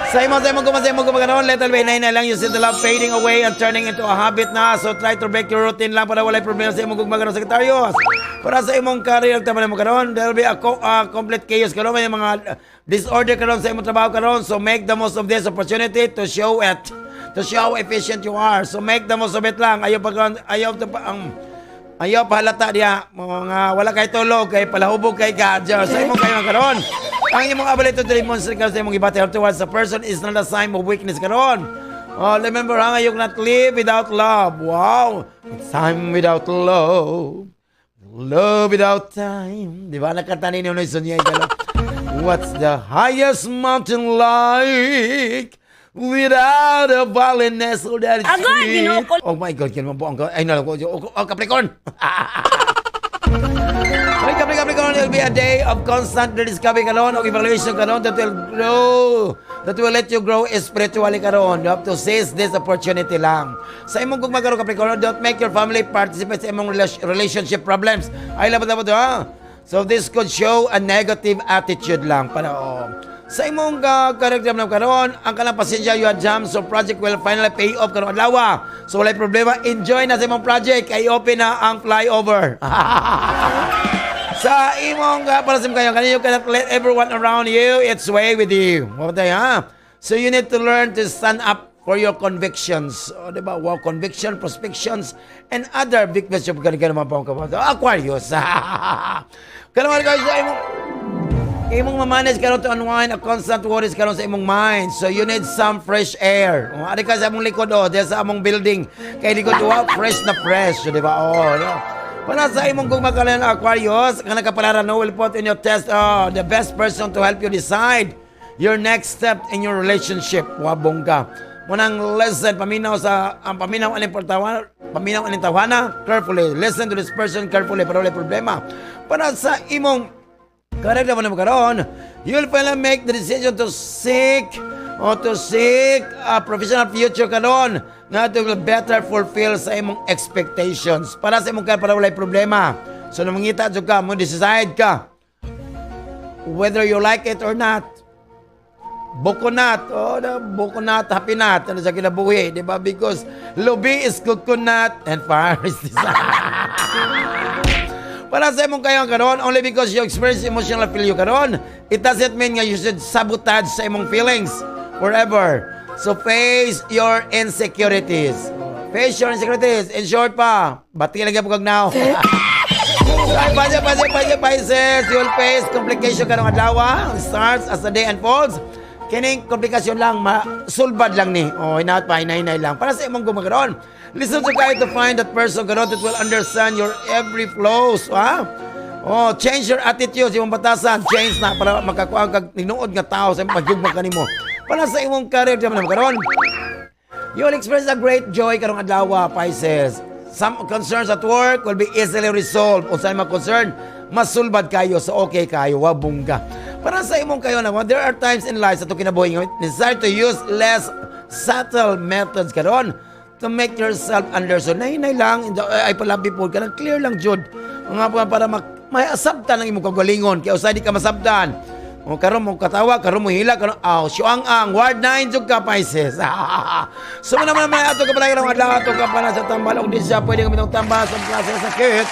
Sa imo gumaganon, little by nine na lang, you see the love fading away and turning into a habit na. So try to break your routine lang para walay problema sa imong gumaganon, Secretarios. Para sa imong career, tama na mo karon, there will be a complete chaos karon, may mga disorder karon sa imong trabaho karon. So make the most of this opportunity to show it. To show how efficient you are. So make the most of it lang. Ayaw pa ayaw pa ang ayaw pahalata diya mga wala kay tulog kay palahubog kay ka Diyos sa imong kayo karon. Ang imong ability to demonstrate karon sa imong gibati towards a person is not a sign of weakness karon. Oh, remember ha, you cannot live without love. Wow. It's time without love. Love without time. Di ba? Nakanta ni Nonoy Sonia Igalo. What's the highest mountain like? Without a valley nestled at its Agay, feet. Ginoo ko. Oh my God, yan mo ang ay no, oh, oh, Capricorn. Ay, Capricorn, Capricorn, it will be a day of constant rediscovery karon o evaluation karon that will let you grow spiritually karon. You have to seize this opportunity lang. Sa imong gugma karon, Capricorn, don't make your family participate sa imong relationship problems. Ay, labat labat ha. So this could show a negative attitude lang para oh. Sa imong character na karon, ang kanang pasensya you had jam, so project will finally pay off karon adlaw. So walay problema, enjoy na sa imong project, ay open na ang flyover. Sa imong para sa imong kayo, kanina you cannot let everyone around you its way with you. Mabatay ha. So you need to learn to stand up for your convictions. O, di ba? Wow, conviction, prospections, and other big questions. Ganun mga pang Aquarius. Kaya guys, sa imong ma-manage karon to unwind a constant worries karon sa imong mind. So you need some fresh air. O, ari ka sa imong likod oh, diya sa among building. Kay likod wa fresh na fresh, di ba? Oh, no. Para sa imong gugma karon Aquarius, nga nakapalaran no will put in your test oh, the best person to help you decide your next step in your relationship. Wa bongga. Munang listen, paminaw sa ang paminaw aning portawa, paminaw aning tawana carefully. Listen to this person carefully para wala problema. Para sa imong career naman mo karon, you'll finally make the decision to seek or to seek a professional future karon nga to will better fulfill sa imong expectations. Para sa imong career, para walay problema. So namangita jud ka, mo decide ka whether you like it or not. Bukonat, oh, the bukonat, happy nat, ano sa kinabuhi, di ba? Because lubi is coconut and fire is desire. Para sa imong kayo karon, only because you experience emotional failure karon, it doesn't mean nga you should sabotage sa imong feelings forever. So face your insecurities. Face your insecurities. In short pa, bati lagi po kag now. Ay, Pisces, Pisces, Pisces, Pisces, you will face complication karong adlaw. Starts as the day unfolds. Kining komplikasyon lang, masulbad lang ni. Oh, hinaot pa, hinay-hinay lang. Para sa imong gumagaron. Listen to kayo to find that person karon that will understand your every flaws. Ha? Oh, change your attitude sa imong batasan. Change na para makakuha kag tinuod nga tao sa imong pagyugma kanimo. Para sa imong career naman karon. You will experience a great joy karong adlaw, Pisces. Some concerns at work will be easily resolved. Unsay mga concern, masulbad kayo, so okay kayo, wa bungga. Para sa imong kayo na, there are times in life sa itong kinabuhi nga necessary to use less subtle methods karon to make yourself understood. Nahinay lang, ay palabi po, kanang clear lang jud. Nga po para may asabtan ang imong kagalingon, kaya usay di ka masabtan. O karon mo katawa, karon mo hila, karon aw siyang ang Ward 9 jud ka, Pisces. So mo naman may ato ka pala karong adlaw, ato ka pala sa tambal og di siya pwede kami tambal sa klase sa sakit.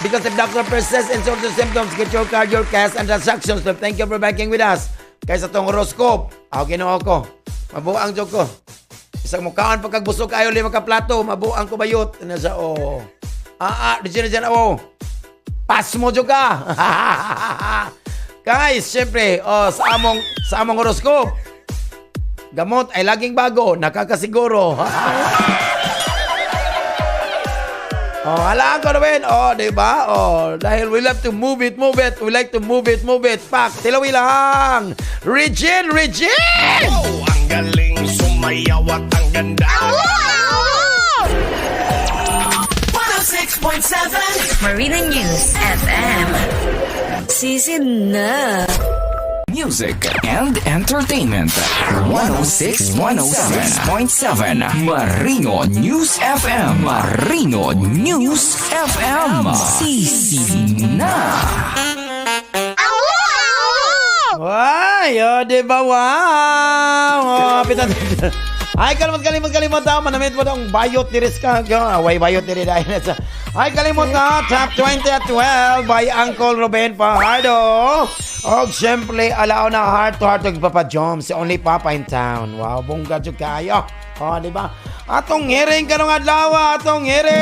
Because if doctor persists in certain symptoms, get your card, your cash, and transactions. So thank you for banking with us. Kaysa tong horoscope, ako Ginoo ko. Mabuang jud ko. Isang mukhaan pagkagbusog kayo lima ka plato, mabuang ko bayot. Ano siya, oh. Ah, ah, di siya, oh. Pass mo jud ka. Guys, syempre, oh, sa among horoscope, gamot ay laging bago, nakakasiguro. Oh, halaan ko naman. Oh, di ba? Oh, dahil we love to move it, move it. We like to move it, move it. Pak, tilawi lang. Regine, Regine! Oh, ang galing sumayaw at ang ganda. 106.7 Marina News FM. Sisid na. Music and entertainment. 106 106.7 Marino News FM. Marino News FM. Sisi na. Ay, oh, di ba? Wow! Oh, pitan. Ay, kalimot, kalimot, kalimot daw. Manamit mo daw ang bayot ni Rizka. Way bayot ni Rizka. Ay, kalimot na. Top 20 at 12 by Uncle Ruben Fajardo. Og syempre, alao na heart to heart og Papa Joms, the only papa in town. Wow, bongga jud kayo. Oh, di ba? Atong hearing karong adlaw, atong hearing.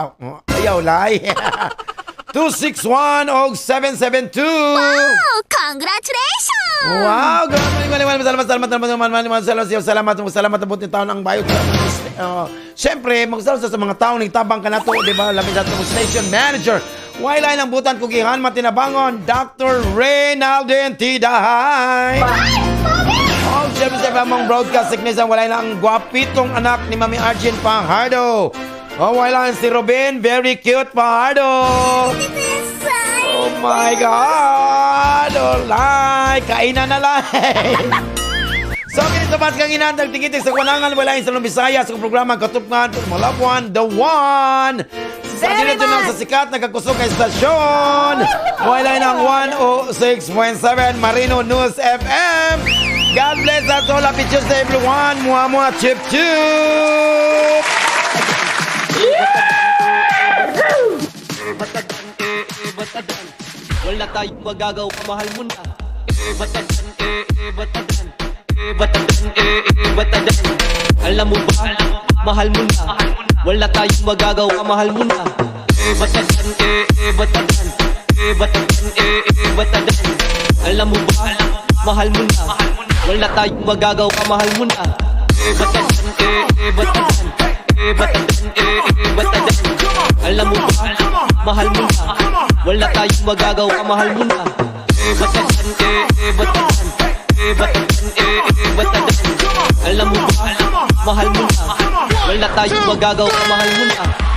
Oh, ayaw lay. 261 og 772. Wow! Congratulations! Wow! Grabe, salamat, salamat, salamat, salamat, salamat, salamat, salamat, salamat, salamat, salamat, taon ang bayot. Siyempre, magsalamat sa mga taong nagtabang ka na to, di ba? Labi sa atong station manager. Why lang butan kugihan matinabangon, Dr. Reynaldo T. Dahay. Oh, siyempre sa among broadcast technician, walay lang ang gwapitong anak ni Mami Arjun Fajardo. Oh, wala lang si Robin, very cute Fajardo. Oh my God! Alright, kainan na lang. So, kini sa mas kang inan, nagtigitig sa kuwanangan, wala sa Bisaya, sa programa Katupngan, Malabuan, The One. Sa dito lang sa sikat, nagkakusog kay estasyon. Wala ng 106.7 Marino News FM. God bless us all. Happy Tuesday, everyone. Mua mua, chip chip. Batadan, wala tayong magagawa, mahal mo na. Eh, batadan, eh, eh, batadan. Eh, batadan, eh, eh, batadan. Alam mo ba, mahal mo na. Wala tayong magagawa, mahal mo na. Eh, batadan, eh, eh, batadan. Eh, batadan, eh, eh, batadan. Alam mo ba, mahal mo na. Wala tayong magagawa, mahal mo na. Eh, batadan, eh, eh, batadan. Eh, batadan, eh, eh, batadan. Alam mo ba, mahal mo na. Wala tayong magagawa, mahal mo na. eh, batadan, eh, eh, batadan. Eh, batadan, eh, eh, batadan. Alam mo ba, mahal mo na. Wala tayong magagawa, mahal mo na.